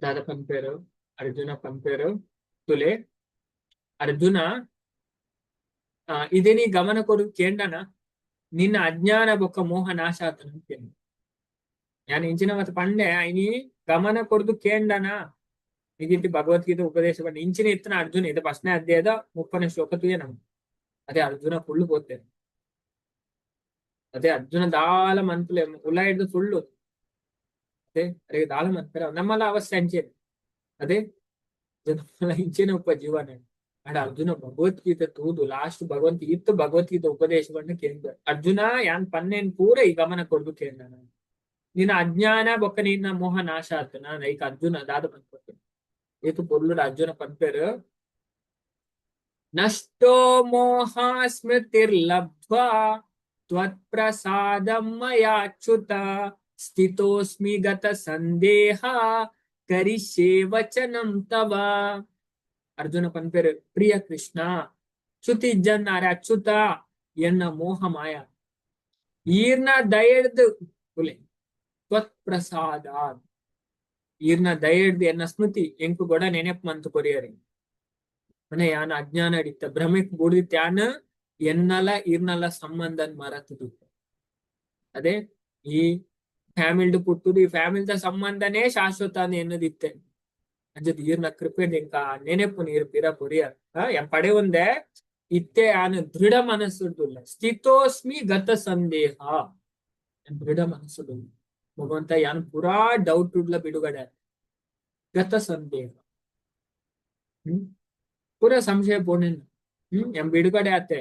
ದಾದ ಪನ್ಪೇರು ಅರ್ಜುನ ಪನ್ಪೇರು ತುಲೆ ಅರ್ಜುನ, ಇದೇ ನೀ ಗಮನ ಕೊಡು ಕೇಂಡನ ನಿನ್ನ ಅಜ್ಞಾನ ಬೊಕ್ಕ ಮೋಹ ನಾಶ ಆತನ ಕೇಂದ್ರ. ಯಾನ್ ಇಂಚಿನ ಮತ್ತ ಪಂಡೆ ಐನಿ ಗಮನ ಕೊರ್ದು ಕೇಂಡನ ಇದಿಂತಿ ಭಗವದ್ಗೀತೆ ಉಪದೇಶ ಪಂಡೆ ಇಂಚಿನ ಇತ್ತನ ಅರ್ಜುನ. ಇದು ಫಸ್ಟ್ನೇ ಅಧ್ಯಾಯದ 30ನೇ ಶ್ಲೋಕ ತುಯೆ ನಮ್. ಅದೇ ಅರ್ಜುನ ಫುಲ್ಲು ಪೋತೆ. ಅದೇ ಅರ್ಜುನ ದಾಲ ಮನ್ಪುಲೆ ಉಲ ಹಿಡ್ದು ಸುಳ್ಳು. ಅದೇ ಅರೆ ದಾಲ ಮನ್ಪೆರ ನಮ್ಮಲ್ಲ ಅವಸ್ಥೆ ಅಂಚೇನೆ. ಅದೇ ನಮ್ಮಲ್ಲ ಇಂಚೇನೆ ಉಪ್ಪ ಜೀವನ. ಅಂಡ ಅರ್ಜುನ ಭಗವದ್ಗೀತೆ ತೂದು ಲಾಸ್ಟ್ ಭಗವಂತ ಇತ್ತು ಭಗವದ್ಗೀತೆ ಉಪದೇಶವನ್ನು ಕೇಂದ್ರ ಅರ್ಜುನ ಯಾನ್ ಪನ್ನೇನ್ ಪೂರ ಈ ಗಮನ ಕೊಡ್ದು ಕೇಂದ್ರ ನಿನ್ನ ಅಜ್ಞಾನ ಬೊಕ್ಕ ನಿನ್ನ ಮೋಹ ನಾಶ ಆತನ. ಐಕ್ ಅರ್ಜುನ ದಾದ ಪನ್ಪೆ ಏತು ಪೊರ್ಲುಡು ಅರ್ಜುನ ಪನ್ಪೆರ್. ನಷ್ಟೋ ಮೋಹ ಸ್ಮೃತಿರ್ಲಬ್ಧ್ವಾ ತ್ವತ್ಪ್ರಸಾದಂ ಮಯಾಚ್ಯುತ ಸ್ಥಿತೋಸ್ಮಿ ಗತ ಸಂದೇಹ ಕರಿಷ್ಯೆ ವಚನಂ ತವ. ಅರ್ಜುನ ಪನ್ಪೆರ್, ಪ್ರಿಯ ಕೃಷ್ಣ, ಚ್ಯುತಿ ಇಜ್ಜನ್ನಾರೆ ಅಚ್ಯುತ ಎನ್ನ ಮೋಹ ಮಾಯ ಈರ್ನ ದಯೆಡ್ದು ಕುಲೆ ತ್ವತ್ಪ್ರಸಾದ ಈರ್ನ ದಯೆಡ್ದು ಎನ್ನ ಸ್ಮೃತಿ ಎಂಕು ಗೊಡ ನೆನಪು ಮಂತು ಕೊರಿಯರಿ. ಮನೆ ಯಾನ ಅಜ್ಞಾನ ಅಡಿತ್ತ ಭ್ರಮೆಕ್ ಬುಡ್ದಿತ್ ಯಾನ ಎನ್ನಲ ಈರ್ನಲ ಸಂಬಂಧನ್ ಮರತದು. ಅದೇ ಈ ಫ್ಯಾಮಿಲಿಡ್ ಪುಟ್ಟುದು ಈ ಫ್ಯಾಮಿಲಿದ ಸಂಬಂಧನೇ ಶಾಶ್ವತ ಎನ್ನದಿತ್ತೆ. ಅಂಚದ ಈರ್ನ ಕೃಪೆ ಎಂಕ ನೆನೆಪು ನೀರು ಪಿರ ಕೊರಿಯ ಎಂ ಪಡೆ ಒಂದೇ ಇತ್ತೆ ಆನ ದೃಢ ಮನಸ್ಸುಡುಲ್ಲ. ಸ್ಥಿತೋಸ್ಮಿ ಗತ ಸಂದೇಹ ದೃಢ ಮನಸ್ಸುಡುಲ್ಲ. ಭಗವಂತ ಯಾನ್ ಪೂರಾ ಡೌಟ್ ಉಡ್ಲ ಬಿಡುಗಡೆ ಗತ ಸಂದೇಹ ಪೂರಾ ಸಂಶಯ ಪೋಣೆ ಎಂ ಬಿಡುಗಡೆ ಆತೆ.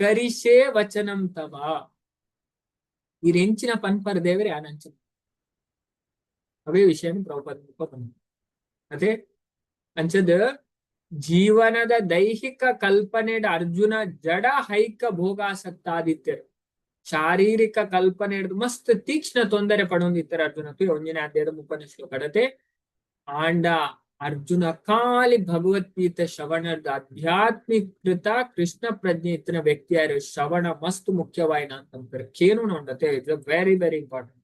ಕರಿಷೇ ವಚನಂ ತವ ಈರೆಂಚಿನ ಪನ್ಪರ್ ದೇವರೇ ಆನಂಚ ಅವೇ ವಿಷಯ ಪ್ರಭುಪಾದ ಪಂಡ. ಅದೇ ಅಂಚದ ಜೀವನದ ದೈಹಿಕ ಕಲ್ಪನೆ ಅರ್ಜುನ ಜಡ ಹೈಕ ಭೋಗಾಸಕ್ತಾದಿತ್ಯರು. ಶಾರೀರಿಕ ಕಲ್ಪನೆ ಮಸ್ತ್ ತೀಕ್ಷ್ಣ ತೊಂದರೆ ಪಡೊಂದಿತ್ತರ ಅರ್ಜುನ ಒಂಜಿನ ಅಧ್ಯಾಯದ 30ನೇ ಶ್ಲೋಕ. ಆಂಡ ಅರ್ಜುನ ಕಾಲಿ ಭಗವದ್ಗೀತೆ ಶ್ರವಣದ ಆಧ್ಯಾತ್ಮಿಕೃತ ಕೃಷ್ಣ ಪ್ರಜ್ಞೆ ಇತ್ತಿನ ವ್ಯಕ್ತಿಯಾರು ಶ್ರವಣ ಮಸ್ತ್ ಮುಖ್ಯವಾಯಿನ ಅಂತಂತಾರೆ. ಕೇನು ಉಂಡತೆ it's very very important.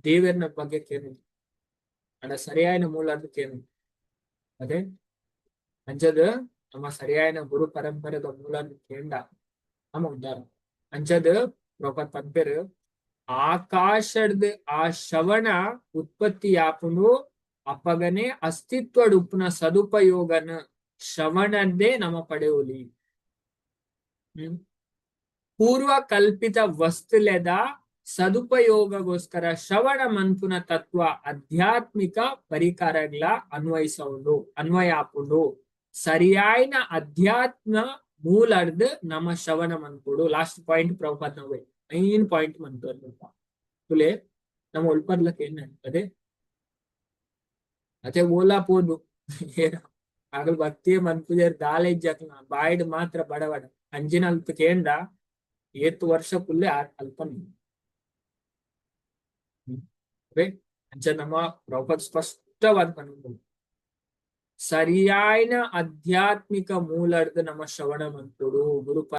ದೇವರನ ಬಗ್ಗೆ ಕೇನು ಅಂಡ ಸರಿಯಾದ ಮೂಲ ಅಂತ ಕೇನು. ಅದೇ ಅಂಚದ ನಮ್ಮ ಸರಿಯಾದ ಗುರು ಪರಂಪರೆದ ಮೂಲ ಕೇಂಡ ನಮ್ಮ ಉದ್ದಾರ. ಅಂಚದ ಪ್ರೊಪರ್ ಪನ್ಪೆರ್ ಆಕಾಶದ ಆ ಶ್ರವಣ ಉತ್ಪತ್ತಿ ಆಪುಂಡು ಅಪಗನೆ ಅಸ್ತಿತ್ವಡ್ ಉಪ್ಪುನ ಸದುಪಯೋಗನ ಶ್ರವಣದ್ದೇ ನಮ ಪಡೆಯೋಲಿ. ಪೂರ್ವ ಕಲ್ಪಿತ ವಸ್ತುಲೆದ ಸದುಪಯೋಗಗೋಸ್ಕರ ಶ್ರವಣ ಮನ್ಪುನ ತತ್ವ ಆಧ್ಯಾತ್ಮಿಕ ಪರಿಕರಗಳ ಅನ್ವಯಿಸೋಡು ಅನ್ವಯ ಆಪುಂಡು. ಸರಿಯಾಯಿನ ಅಧ್ಯಾತ್ಮ ಮೂಲರ್ದ್ ನಮ್ಮ ಶ್ರವಣ ಮನ್ಪುಡು. ಲಾಸ್ಟ್ ಪಾಯಿಂಟ್ ಪ್ರಭುಪಾದ್ ನವೇ ಮೈನ್ ಪಾಯಿಂಟ್ ಮನ್ಪು ತುಲೆ ನಮ್ಮ ಉಲ್ಪರ್ಲಕ್ಕೆ ಏನ್ ಅದೇ ಅದೇ ಓಲಾ ಪೋದು ಆಗಲ್ ಭಕ್ತಿಯ ಮನ್ಪುಜರ್ ದಾಲ ಇಜ್ಜಕ್ನ ಬಾಯ್ಡ್ ಮಾತ್ರ ಬಡಬಡ ಅಂಜಿನ ಅಲ್ಪ ಕೇಂಡ ಏತ್ ವರ್ಷ ಕುಲ್ಲೆ ಅಲ್ಪ ಮನ್ಪುವೆ. ಅಂಚ ನಮ್ಮ ಪ್ರಭುಪಾದ ಸ್ಪಷ್ಟವಾದ ಪನೊಂದು, ಸರಿಯಾಯಿನ ಆಧ್ಯಾತ್ಮಿಕ ಮೂಲರ್ದ್ ನಮ್ಮ ಶ್ರವಣ ಮನ್ಪೊಡು, ಗುರು.